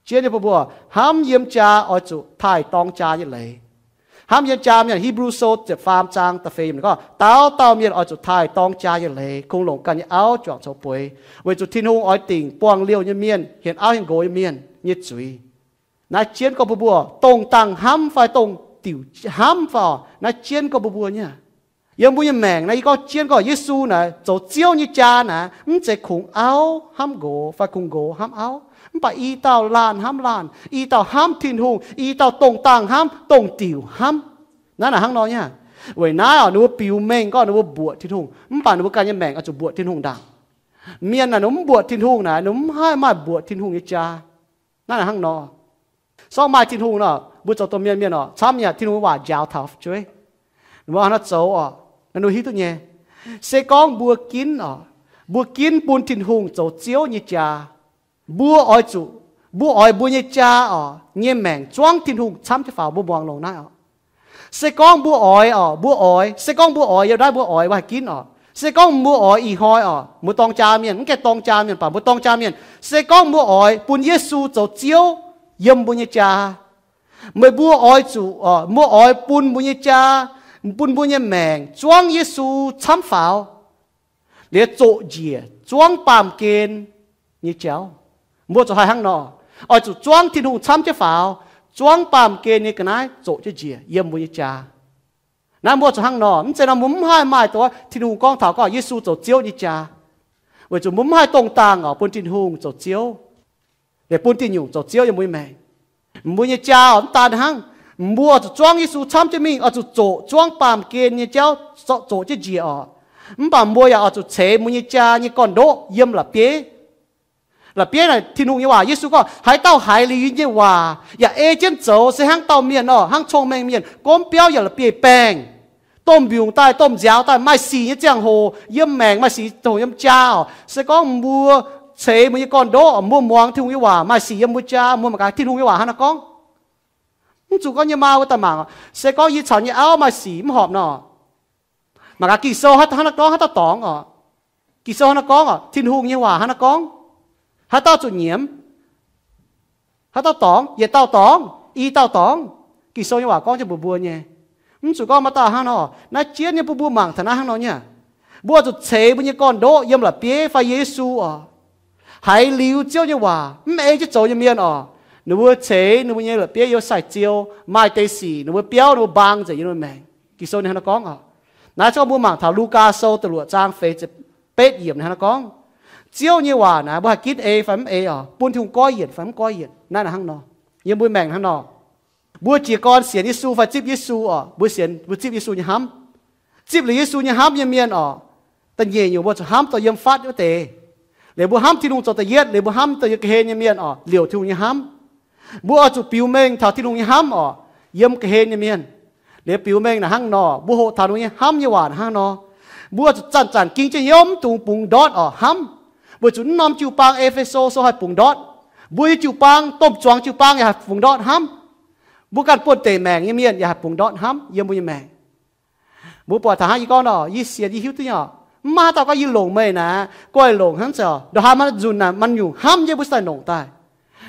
Jienv nyei bun mbuo, hnamv yiem jaa oix zuqc taaih dorng jaa nyei leiz. Hnamv yiem jaa mienh, Hipv^lu Sou ziepc faam zaang da'feix yiemc gorngv, dauh dauh mienh oix zuqc taaih dorng jaa nyei leiz, kungx longc ganh nyei auv juangc coux bueix, weic zuqc Tin-Hungh oix dingc buangh liouh nyei mienh, hienx auv hienx nqox nyei mienh nyei zuiz. Naaiv jienv gorngv bun mbuo, dongh dangh hnamv fai dongh diuc hnamv fai orqc, naaiv jienv gorngv bun mbuo nyei. Yiem mbuo nyei maengc naaiv, yie gorngv jienv gorngv Yesu naaic zoux Ziouv nyei jaa naaic, mv zeiz kungx auv hnamv nqox fai kungx nqox hnamv auv. Mv baac i dauh laanh hnamv laanh, i dauh hnamv Tin-Hungh, i dauh dongh dangh hnamv, dongh diuc hnamv. Naaiv naaic hnangv nor nyei. Weic naaiv orqc, ninh mbuo biux mengh gorngv ninh mbuo mbuoqc Tin-Hungh, mv baac ninh mbuo ganh nyei maengc oix zuqc mbuoqc Tin-Hungh ndaangc. Mienh naaic ninh mv mbuoqc Tin-Hungh naaic, ninh mv haih maaih mbuoqc Tin-Hungh nyei jaa. Naaiv naaic hnangv nor. Sorng maaih Tin-Hungh nor, mbuo zoux domh mienh mienh oc, camv yaac Tin-Hungh nyei waac njaaux taux fu'jueiv. Mbuo hnangv nor zoux oc, naaiv mbuo hiuv duqv nyei. Se gorngv mbuo ginv oc, mbuo ginv bun Tin-Hungh zoux Ziouv nyei jaa, mbuo oix zuqc, mbuo oix mbuo nyei jaa oc, nyei maengc zuangv Tin-Hungh camv jienv faaux. Mbuo muangx longx naaiv oc. Se gorngv mbuo oix oc, mbuo oix, se gorngv mbuo oix, yiem naaiv mbuo oix, mbuo haih ginv oc. Se gorngv mbuo oix ih hnoi oc, mbuo dorng jaa mienh, mv gaengh dorng jaa mienh, mv baac mbuo dorng jaa mienh. Se gorngv mbuo oix bun Yesu zoux Ziouv yiem mbuo nyei jaa, meih mbuo oix zuqc oc, mbuo oix bun mbuo nyei jaa, bun mbuo nyei maengc zuangv Yesu camv faaux, liuz zoqc njiec zuangv baamh gen nyei jauv. Mbuo zuqc haih hnangv nor, oix zuqc zuangv Tin-Hungh camv jienv faaux, zuangv baamh gen nyei ga'naaiv zoqc jienv njiec yiem mbuo nyei jaa. Naaiv mbuo zuqc hnangv nor. Mv zeiz nor mbuo mv haih maaih dongh Tin-Hungh gorngv taux gorngv Yesu zoux Ziouv nyei jaa, weic zuqc mbuo mv haih dongh dangh oc bun Tin-Hungh zoux Ziouv, liuz bun Tin-Hungh zoux Ziouv yiem mbuo nyei maengc. Mbuo nyei jaa oc, mv daan hnangv, mbuo oix zuqc zuangv Yesu camv jienv mingh, oix zuqc zoqc zuangv baamh gen nyei jauv, zoqc jienv njiec oc. Mv baac mbuo yaac oix zuqc ceix mbuo nyei jaa nyei gorn-ndoqv yiem la'bieiv. La'bieiv naaic Tin-Hungh nyei waac, Yesu gorngv, haaix dauh haiz liuz yie nyei waac yaac ei jienv zoux se hnangv dauh mienh oc, hnangv cong-mengh mienh gomv biauv yaac la'bieiv baengh, domh mbiungc daaih, domh nziaaux daaih, maaih sic nyei ziangh hoc yiem maengc, maaih sic ziangh hoc yiem jaa oc. Se gorngv mbuo ceix mbuo nyei gorn-ndoqv, mbuo muangx Tin-Hungh nyei waac, maaih sic yiem mbuo jaa, mbuo mangc gaax Tin-Hungh nyei waac hnangv naaiv gorngv. Mv zuqc gorngv nyei maa wuov daaih mangc, se gorngv yie caux nyei auv maaih sic mv horpc nor, mangc gaax Ging-Sou hnangv naaiv gorngv haaix dauh dorngx oc. Ging-Sou hnangv naaiv gorngv oc, Tin-Hungh nyei waac hnangv naaiv gorngv, haaix dauh zuqc nyiemz? Haaix dauh dorngx? Yietc dauh dorngx, i dauh dorngx. Ging-Sou nyei waac gorngv jienv mbuox mbuo nyei. Mv zuqc gorngv maaih dauh hnangv nor, naaiv jienv nyei bun mbuo mangc taux naaiv hnangv nor nyei. Mbuo zuqc ceix mbuo nyei gorn-ndoqv yiem la'bieiv fai Yesu oc. Haiz liuz Ziouv nyei waac mv ei jienv zoux nyei mienh oc, ninh mbuo ceix ninh mbuo nyei la'bieiv yiem sai-ziou, maaih deix sic ninh mbuo biauv ninh mbuo mbaang nzengc yiem ninh mbuo maengc. Ging-Sou ninh hnangv naaiv gorngv oc. Naaiv gorngv mbuo mangc taux Lugaa Sou da'luoqc zaang feix ziepc betv yiemc hnangv naaiv gorngv, Ziouv nyei waac naaic mbuo haih ginv ei fai mv ei oc, bun Tin-Hungh goiv yienc fai mv goiv yienc, naaiv hnangv nor. Yiem mbuo maengc hnangv nor, mbuo jiez gorn sienx Yesu fai zipv Yesu oc, mbuo sienx, mbuo zipv Yesu nyei hnamv. Zipv liuz Yesu nyei hnamv nyei mienh oc, da'nyeic nyungc mbuo zuqc hnamv dongh yiem fatv wuov deix. Liuz mbuo hnamv Tin-Hungh zoux da'yietv, liuz mbuo hnamv dongh yiem ga'hlen nyei mienh oc, liouc Tin-Hungh nyei hnamv. Mbuo oix zuqc biux mengh taux Tin-Hungh nyei hnamv oc, yiem ga'hlen nyei mienh. Liuz biux mengh naaic hnangv nor, mbuo hoqc taux ninh nyei hnamv nyei waac naaic hnangv nor, mbuo zuqc zanc-zanc ging jienv hnyouv mv dungx bungx ndortv oc, hnamv. Weic zuqc mv norm jiu-baang, E^fe^so Sou haih bungx ndortv. Mbuo nyei jiu-baang, domh zuangx jiu-baang yaac haih bungx ndortv hnamv. Mbuo ganh buonv-deic maengc nyei mienh yaac haih bungx ndortv hnamv yiem mbuo nyei maengc. Mbuo buatc taux hnangv yie gorngv nor, yie sienx yie hiuv duqv nyei oc, mv maaih haaix dauh gorngv yie longc meih naaic, guai longc hnangv zeiz oc. Ndongc haaix maaih nzunc naaic maaih nyungc hnamv yie mbuo cingx daaih nongc daaih.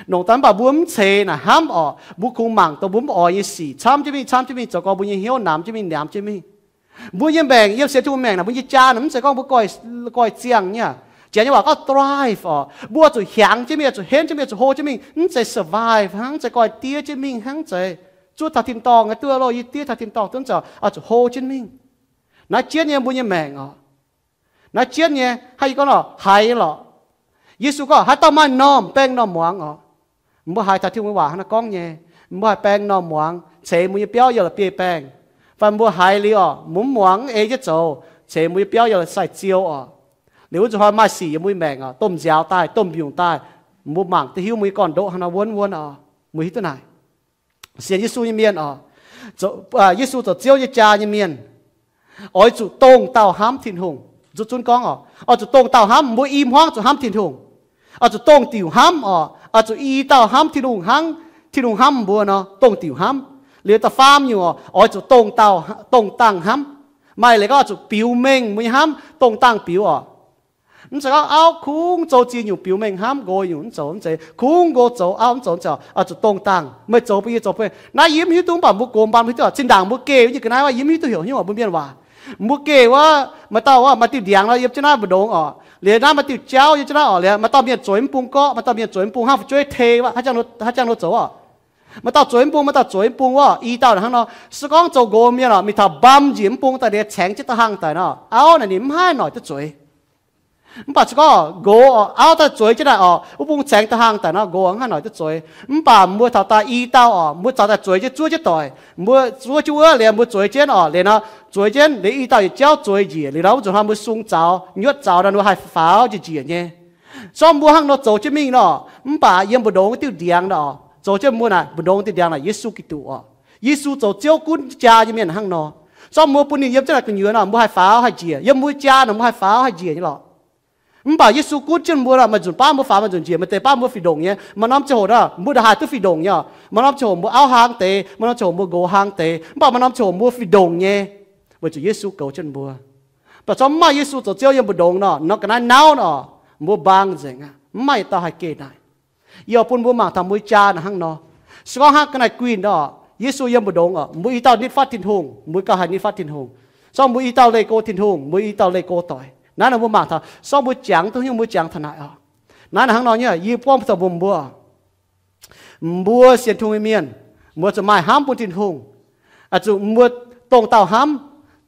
Mv baac mbuo mv ceix naaic hnamv oc, mbuo kungx mangc dongh mbuo mv oix nyei sic camv jienv mingh, camv jienv mingh, zoux gorx mbuo nyei hnyouv namx jienv mingh, namx jienv mingh. Mbuo nyei maengc yiem sienx Tin-Hungh maengc naaic, mbuo nyei jaa naaic mv zeiz gorngv mbuo goiv, goiv ziangh nyei. Janx nyei waac gorngv thrive oc. Mbuo zuqc hiaangx jienv mingh, zuqc henv jienv mingh, zuqc hlo jienv mingh, mv zeiz survive hnangv, mv zeiz goiv diev jienv mingh hnangv, mv zeiz zuov taux tin-dorngh duqv loh, yie diev taux tin-dorngh duqv, mv zeiz oc. Oix zuqc hlo jienv mingh. Naaiv jienv nyei mbuo nyei maengc oc. Naaiv jienv nyei, hnangv yie gorngv lorqc, haiz nyei lorqc. Yesu gorngv haaix dauh maaih m'normh baeng m'normh muangx oc. Mbuo haiz taux Tin-Hungh nyei waac hnangv naaiv gorngv nyei, mbuo haih baeng m'normh muangx, ceix mbuo nyei biauv yiem la'bieiv baengh. Fai mbuo haiz liuz oc, mbuo mv muangx, mv ei jienv zoux, ceix mbuo nyei biauv yiem sai-ziou oc. Liuz wuov nzunc hnoi maaih sic yiem mbuo nyei maengc oc, domh nziaaux daaih, domh mbiungc daaih, mbuo mangc duqv hiuv mbuo nyei gorn-ndoqv hnangv nor wuonv wuonv oc. Mbuo hiuv duqv naaic, sienx Yesu nyei mienh oc, Yesu zoux Ziouv nyei jaa nyei mienh, oix zuqc dongh dauh hnamv Tin-Hungh. Zuqc zunv gorngv oc, oix zuqc dongh dauh hnamv. Mbuo i hmuangv zuqc hnamv Tin-Hungh. Oix zuqc dongh diuc hnamv oc. Oix zuqc i dauh hnamv Tin-Hungh hnangv Tin-Hungh hnamv mbuo nor, dongh diuc hnamv. Liuz da'faam nyungc oc, oix zuqc dongh dauh, dongh dangh hnamv. Maaih leiz gorngv oix zuqc biux mengh mbuo nyei hnamv, dongh dangh biux oc. Mv zeiz gorngv auv kungx zoux ziex nyungc biux mengh hnamv, nqox nyungc mv zoux, mv zeiz kungx nqox zoux auv mv zoux, mv zeiz oc. Oix zuqc dongh dangh. Meih zoux bun yie, zoux bun naaiv, yie mv hiuv duqv, mv baac mbuo gox mbaanh hiuv duqv oc. Zinh ndaangc mbuo geh wuov nyungc ga'naaiv, yie mv hiuv duqv heuc hnyouv mbuo mienh waac. Mbuo geh wuov, maaih dauh wuov, maaih diuh ndiangx nor yiem jienv naaiv mbu'ndongx oc. Liuz naaiv maaih diuh jauv yiem jienv naaiv oc. Liuz maaih dauh mienh zueiz mv bung gorqv, maaih dauh mienh zueiz mv bung hnangv fu'jueiv tei wuov, hnangv jangx nor zoux oc. Maaih dauh zueiz mv bung, maaih dauh zueiz mv bung wuov, i dauh hnangv nor. Se gorngv zoux nqox mienh oc, mingh taux mbam njiec mv bung daaih liuz caengx jienv da'hangh daic nor, auv naaic ninh mv haih noic duqv zueiz. Mv baac se gorngv nqox oc, auv daaih zueiz jienv naaic oc, wuov bung caengx da'hangh daic nor, nqox mv haih noic duqv zueiz. Mv baac mbuo taux daaih i dauh oc, mbuo caux daaih zueiz jienv zuov jienv doic, mbuo zuov jienv wuov liuz mbuo zueiz jienv oc, liuz nor zueiz jienv liuz i dauh yietc jauv zueiz njiec liuz nor, wuov nzunc hnoi mbuo sung zaux nyuotv zaux nor, ninh mbuo haih faaux njiec njiec nyei. Zorqv mbuo hnangv nor zoux jienv mingh nor, mv baac yiem mbu'ndongx diuh ndiangx nor, Zoux jienv mbuo naaic mbu'ndongx diuh ndiangx naaic Yesu Giduc oc. Yesu zoux Ziouv gunv jaa nyei mienh hnangv nor. Zorqv mbuo bun ninh yiem jienv naaic gu'nyuoz nor, mbuo haih faaux haih njiec. Yiem mbuo jaa nor, mbuo haih faaux haih njiec nyei lorqc. Mv baac Yesu gunv jienv mbuo nor, maaih nzunc baav mbuo faaux, maaih nzunc njiec, maaih deix baav mbuo fih ndongc nyei. Maaih norm ziangh hoc nor, mbuo ndongc haaix duqv fih ndongc nyei oc. Maaih norm ziangh hoc mbuo auv hlang deix, maaih norm ziangh hoc mbuo nqox hlang deix. Mv baac maaih norm ziangh hoc mbuo fih ndongc nyei, weic zuqc Yesu goux jienv mbuo. Mv baac zorqv mv maaih Yesu zoux Ziouv yiem mbu'ndongx nor, nor ga'naaiv nauv nor, mbuo mbaang nzengc aqv. Mv maaih yietc dauh haih geh naaic. Yie oix bun mbuo mangc taux mbuo jaa naaic hnangv nor. Se gorngv hnangv ga'naaiv guinh nor, Yesu yiem mbu'ndongx oc, mbuo i dauh nitv fatv Tin-Hungh, mbuo gauh haih nitv fatv Tin-Hungh. Sorng mbuo i dauh leih go Tin-Hungh, mbuo i dauh leih go doic. Naaiv nor mbuo mangc taux sorng mbuo jangx duqv hnyouv mbuo jangx taux naaic oc. Naaiv naaic hnangv nor nyei, yie buangv taux mbuo, mbuo sienx Tin-Hungh nyei mienh, mbuo zuqc maaih hnamv bun Tin-Hungh. Zuqc mbuo dongh dauh hnamv,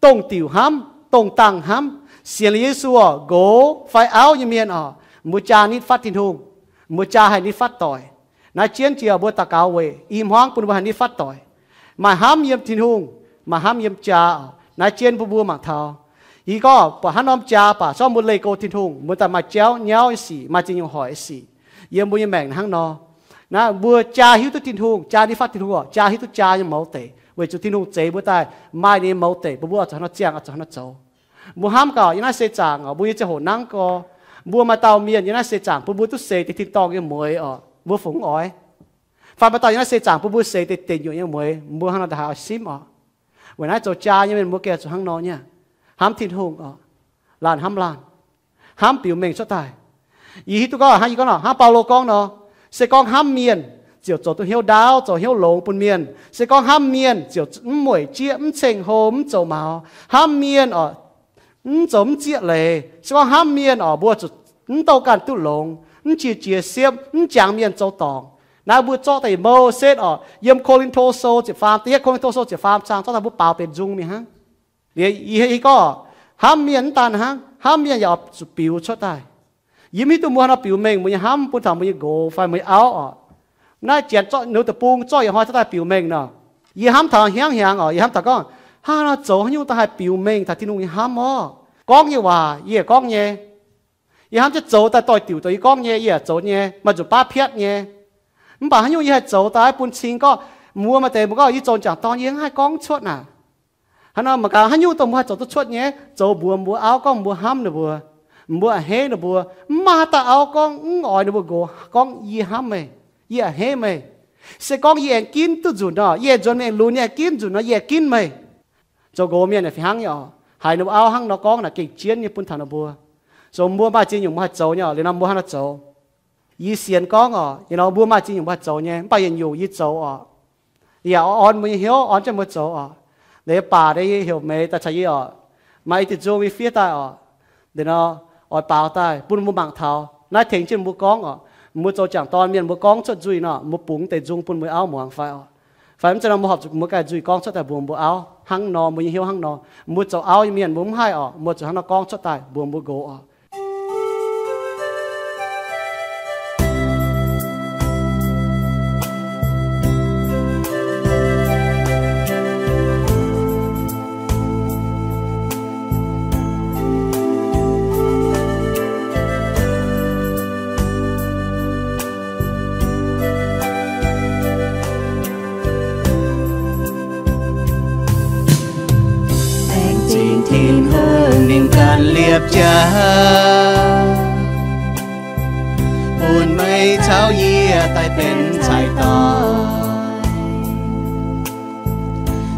dongh diuc hnamv, dongh dangh hnamv, sienx liuz Yesu oc, nqox fai auv nyei mienh oc, mbuo jaa nitv fatv Tin-Hungh, mbuo jaa haih nitv fatv doic. Naaiv jienv jiex mbuo daux gaux weic i hmuangv bun mbuo haih nitv fatv doic. Maaih hnamv yiem Tin-Hungh, maaih hnamv yiem jaa oc. Naaiv jienv bun mbuo mangc taux. Yie gorngv buatc hnangv norm jaa baac zorngv mbuo leih go Tin-Hungh, mbuo daaih maaih jauv nyauv nyei sic, maaih ziex nyungc hoic nyei sic yiem mbuo nyei maengc hnangv nor. Naaiv mbuo jaa hiuv duqv Tin-Hungh, jaa nitv fatv Tin-Hungh oc, jaa hiuv duqv jaa nyei mouz deic, weic zuqc Tin-Hungh zeix mbuo daaih maaih ninh nyei mouz deic bun mbuo oix zuqc hnangv nor ziangh, oix zuqc hnangv nor zoux. Mbuo hnamv gaax yiem naaiv seix zaangc oc, mbuo nyei ziangh hoc nangv gorx, mbuo maaih dauh mienh yiem naaiv seix zaangc bun mbuo duqv seix deix tin-dorngh nyei mueix oc, mbuo fungc mv oix. Fai maaih dauh yiem naaiv seix zaangc bun mbuo seix deix deic nyuoqc nyei mueix, mbuo hnangv nor ndongc haaix oix simv oc. Weic naaiv zoux jaa nyei mienh mbuo gengh zuqc hnangv nor nyei, hnamv Tin-Hungh oc, laanh hnamv laanh, hnamv biux mengh cuotv daaih. Yie hiuv duqv gorngv hnangv yie gorngv nor, hnangv Baulo gorngv nor, se gorngv hnamv mienh ziouc zoux duqv hnyouv ndaauv, zoux hnyouv longx bun mienh. Se gorngv hnamv mienh ziouc mv mueic jieqv, mv ceng hlo, mv zoux maux. Hnamv mienh oc, mv zoux mv zieqv leiz. Se gorngv hnamv mienh oc, mbuo zuqc mv douh ganh duqv longx, mv qiex jiez siepv, mv jangx mienh zoux dorngc. Naaiv mbuo zorqv daaih Moses oc, yiem Ko^lin^to Sou ziepc faam, da'yietv Ko^lin^to Sou ziepc faam zaang zorqv daaih mbuo baaux benx nzung mingh hnangv. Liuz yie hiuv gorngv hnamv mienh mv daan hnangv, hnamv mienh yaac oix zuqc biux cuotv daaih. Yie mv hiuv duqv mbuo hnangv nor biux mengh mbuo nyei hnamv bun taux mbuo nyei nqox fai mbuo nyei auv oc. Naaiv janx zorqv ninh deix bung zorqv yietc hnoi cuotv daaih biux mengh nor. Yie hnamv taux hiaangv hiaangx oc, yie hnamv taux gorngv, hnangv nor zoux haaix nyungc daaih haih biux mengh taux Tin-Hungh nyei hnamv orqc. Gorngv nyei waac yie yaac gorngv nyei. Yie hnamv jienv zoux daaih doix-diuc dongh yie gorngv nyei, yie yaac zoux nyei, maaih nzunc baav piatv nyei. Mv baac haaix nyungc yie haih zoux daaih bun cing gorngv, mbuo maaih deix mbuo gorngv yie zoux m'jangc dorn yie mv haih gorngv cuotv naaic. Hnangv nor mangc gaax haaix nyungc dongh mbuo haih zoux duqv cuotv nyei, zoux mbuox mbuo auv gorngv mbuo hnamv ninh mbuo, mbuo a'hneiv ninh mbuo. Mv maaih haaix dauh auv gorngv mv oix ninh mbuo nqox gorngv yie hnamv meih, yie a'hneiv meih. Se gorngv yie aengx ginv duqv nzunc nor, yie aengx nzuonx mingh lunx, yie aengx ginv nzunc nor, yie aengx ginv meih. Zoux nqox mienh naaic fih hnangv nyei oc, haiz ninh mbuo auv hnangv nor gorngv naaic gengh jienv nyei bun taux ninh mbuo. Zoux mbuo maaih ziex nyungc mbuo haih zoux nyei oc, liuz nor mbuo hnangv nor zoux. Yie sienx gorngv oc, liuz nor mbuo maaih ziex nyungc mbuo haih zoux nyei, mv baac yietc nyungc yie zoux oc, yaac orn mbuo nyei hnyouv, orn jienv mbuo zoux oc. Liuz baac deix yie heuc meih daaih caux yie oc, maaih i diuh nzung yie fiev daaih oc. Liuz nor oix baaux daaih bun mbuo mangc taux. Naaiv tengx jienv mbuo gorngv oc, mbuo zoux m'jangc dorn mienh mbuo gorngv cuotv nzuih nor, mbuo bungx deix nzung bun mbuo auv muangx fai oc. Fai mv zeiz nor mbuo horpc zuqc mbuo ganh nzuih gorngv cuotv daaih mbuox mbuo auv hnangv nor, mbuo nyei hnyouv hnangv nor. Mbuo zoux auv nyei mienh mbuo mv haih oc, mbuo zuqc hnangv nor gorngv cuotv daaih mbuox mbuo nqox oc. Laengz zingh Tin-Hungh ninh ganh liepc jaax, bun meih caux yie daaih benx caiv-doic,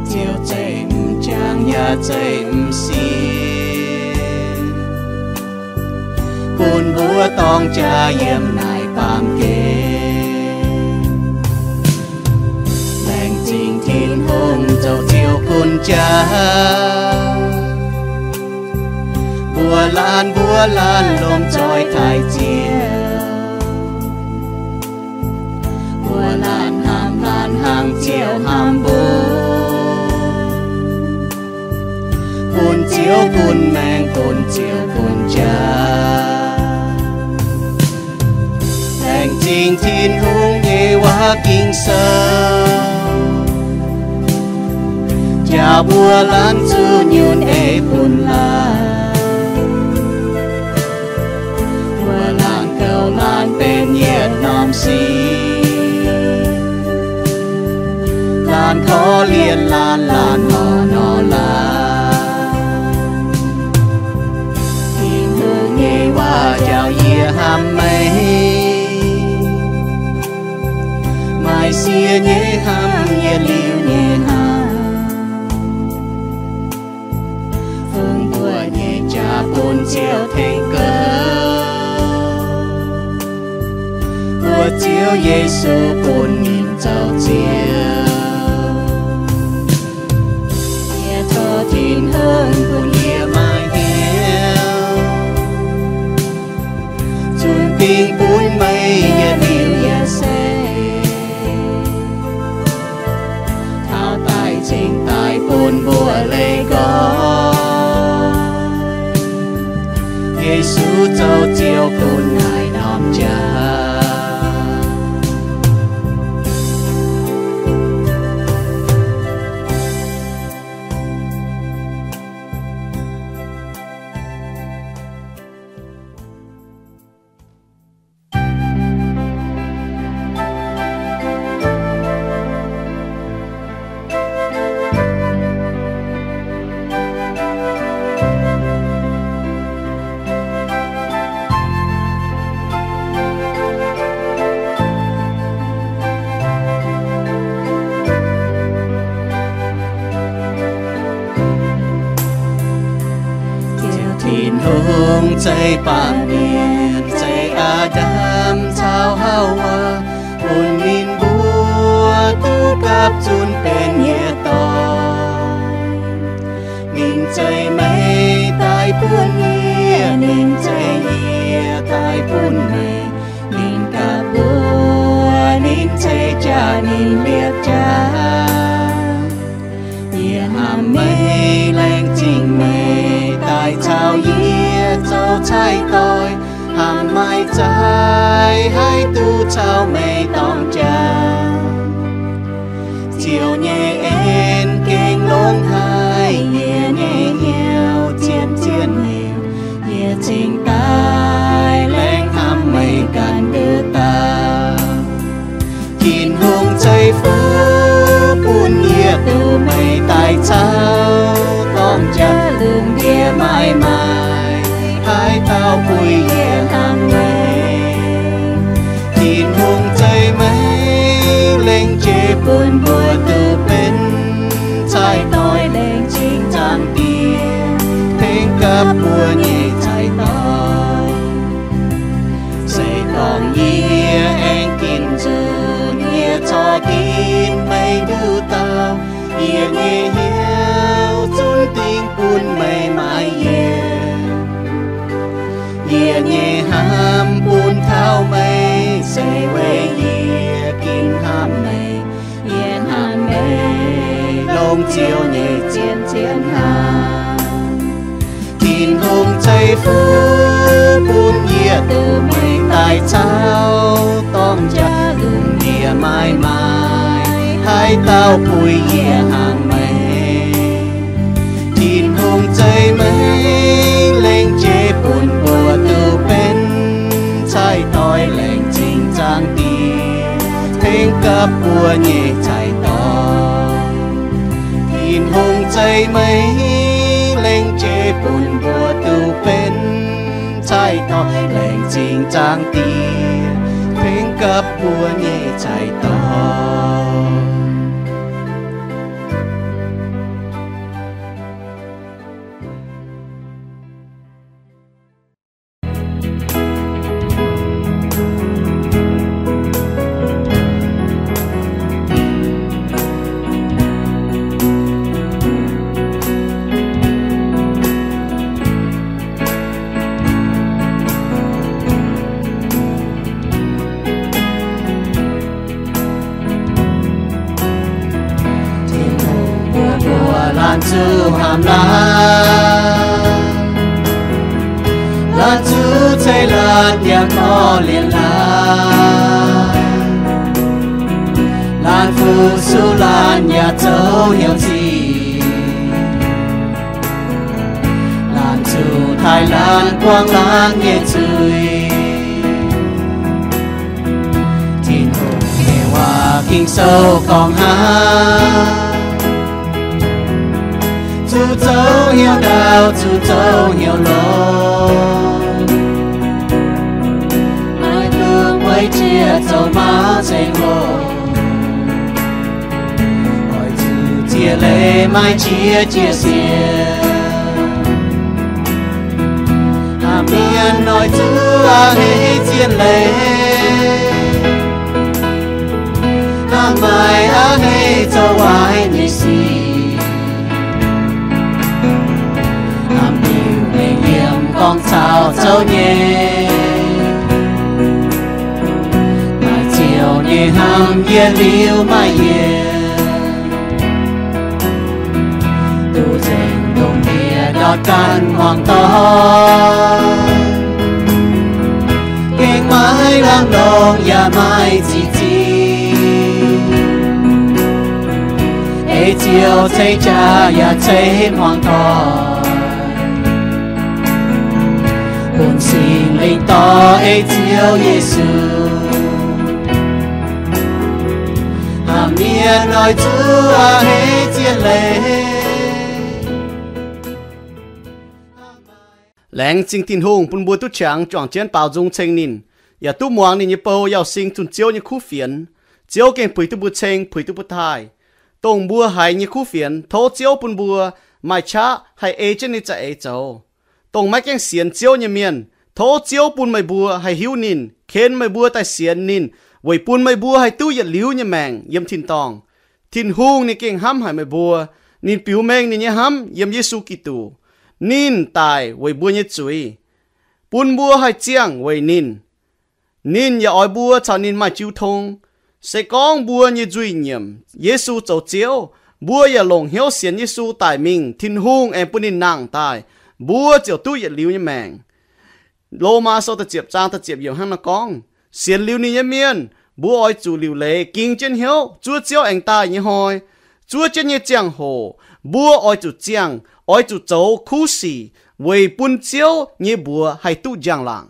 ziouc zeiz m'jangc yaac zeiz m'sieqv, bun mbuo dorng jaa yiem naaic baamh gen. Laengz zingh Tin-Hungh zoux Ziouv gunv jaax, mbuo laanh mbuo laanh lomh nzoih taaih ziex, mbuo laanh hnamv laanh hnangv Ziouv hnamv mbuo, bun Ziouv gunv maengc, bun Ziouv gunv jaax. Laengz zingh Tin-Hungh nyei waac Ging-Sou, jaax mbuo laanh zuqc nyunc ei bun laanh, mbuo laanh gouv laanh benx yietc norm sic. laanh laanh nor nor laanh. Tin-Hungh nyei waac njaaux yie hnamv meih, maaih sie nyei hnamv yietc liuz nyei hnamv. Fungx mbuo nyei jaax bun Ziouv tengx gouv, mbuox Ziouv Yesu bun ninh zoux Ziouv. Yie tov Tin-Hungh bun yie maaih hnyouv, zunc dingc bun meih yietc liuz yietc seix, taux daaih cingx daaih bun mbuo leih nqoi. Yesu zoux Ziouv bun naaiv norm jaax. Ziouv Tin-Hungh zeiz baamh mienh, zeiz Aa^ndam caux Haawaa, bun ninh mbuo duqv gapv zunv benx yietc doic. Ninh zeiz meih daaih bun yie, ninh zeiz yie daaih bun meih. Ninh gapv mbuo, ninh ceix jaax, ninh liepc jaax. Yie hnamv meih, laengz zingh meih daaih caux yie zoux cai doic, hnamv maaih zaaix haih duqv caux meih dorng jaax. Ziouv nyei en gengh longx haic, yie nyei hnyouv zien zien heuc, yie cingx daaih laengz hnamv meih ganh nduqc dauh. Tin-Hungh zeiv-fun bun yie duqv meih daaih caux dorng jaax, lungh ndiev maaih maaic haaix dauh puix yie hnangv meih. Tin-Hungh zeiv meih lengc jiex bun mbuo duqv benx cai doic, laengz zingh zaangc Diex tengx gapv mbuo nyei cai doic. Se gorngv yie aengx ginv nzunc, yie corc ginv meih nduqc dauh. Yie nyei hnyouv zunv dingc bun meih maaiz yienc. Yie nyei hnamv bun taux meih, se weic yie ginv hnamv meih. Yie hnamv meih longc Ziouv nyei zien-zien hnamv. Tin-Hungh zeiv-fun bun yie duqv meih daaih caux dorng jaax, lungh ndiev maaih maaic haaix dauh puix yie hnangv meih. Tin-Hungh zeiv meih lengc jiex bun mbuo duqv benx cai doic, laengz zingh zaangc Diex tengx gapv mbuo nyei cai doic. Tin-Hungh zeiv meih lengc jiex bun mbuo duqv benx cai doic, laengz zingh zaangc Diex tengx gapv mbuo nyei cai doic. Tin-Hungh mbuox mbuo laanh zuqc hnamv laanh, laanh zuqc ceix laanh ndiangx-dorn lienx laanh, laanh fu-sux laanh yaac zoux hnyouv sic, laanh zuqc taaih laanh buangv laanh nyei zuiz. Tin-Hungh nyei waac Ging-Sou gorngv hnangv. Zoux hnyouv ndaauv zuqc zoux hnyouv longx, maiv dungx mueiz jiex zoux mauv ceng hoc. Oix zuqc ziex leiz maaih qiex jiez sienx, hnangv mienh noic zuqc a'hneiv zien leiz, hnangv maaih a'hneiv zoux waaic nyei sic. Hnamv liuz mengh yiem gorngv caux zouv nyei, maaih ziouc nyei hnamv yietc liuz maaih yietc, duqv nzengc lungh ndiev ndortv ganh hmuangx doic, gengh maiv lamh longc yaac maaih ziqc zingh. Ei Ziouv ceix jaax yaac ceix hmuangx doic, bun Singx Lingh dorh ei Ziouv Yesu, hnamv mienh noic zuqc a'hneiv zien leiz. Laengz zingh Tin-Hungh bun mbuo duqv qangx juangc jienv baaux nzung ceng ninh, yaac duqv muangx ninh nyei bou yauh sing zunh Ziouv nyei kuv fienx. Ziouv gengh puix duqv mbuo ceng, puix duqv mbuo taaih. Dongh mbuo haiz nyei kuv fienx, tov Ziouv bun mbuo maaih qaqv haih ei jienv ninh za'eix zoux. Dongh maiv gaengh sienx Ziouv nyei mienh, tov Ziouv bun meih mbuo haih hiuv ninh, ken meih mbuo daaih sienx ninh, weic bun meih mbuo haih duqv yietc liuz nyei maengc yiem tin-dorngh. Tin-Hungh ninh gengh hnamv haic meih mbuo. Ninh biux mengh ninh nyei hnamv yiem Yesu Giduc. Ninh daic weic mbuo nyei zuiz, bun mbuo haih ziangh weic ninh. Ninh yaac oix mbuo caux ninh maaih jiu tong. Se gorngv mbuo nyei nzuih nyiemc Yesu zoux Ziouv, mbuo yaac longc hnyouv sienx Yesu daic mingh, Tin-Hungh aengx bun ninh nangh daaih, mbuo ziouc duqv yietc liuz nyei maengc. Lomaa Sou da'ziepc zaang da'ziepc yiemc hnangv naaiv gorngv, sienx liuz ninh nyei mienh, mbuo oix zuqc liuc leiz ging jienv hnyouv zuov Ziouv aengx daaih nyei hnoi. Zuov jienv nyei ziangh hoc mbuo oix zuqc ziangh, oix zuqc zoux kuv sic weic bun Ziouv nyei mbuox haih duqv njang-laangc.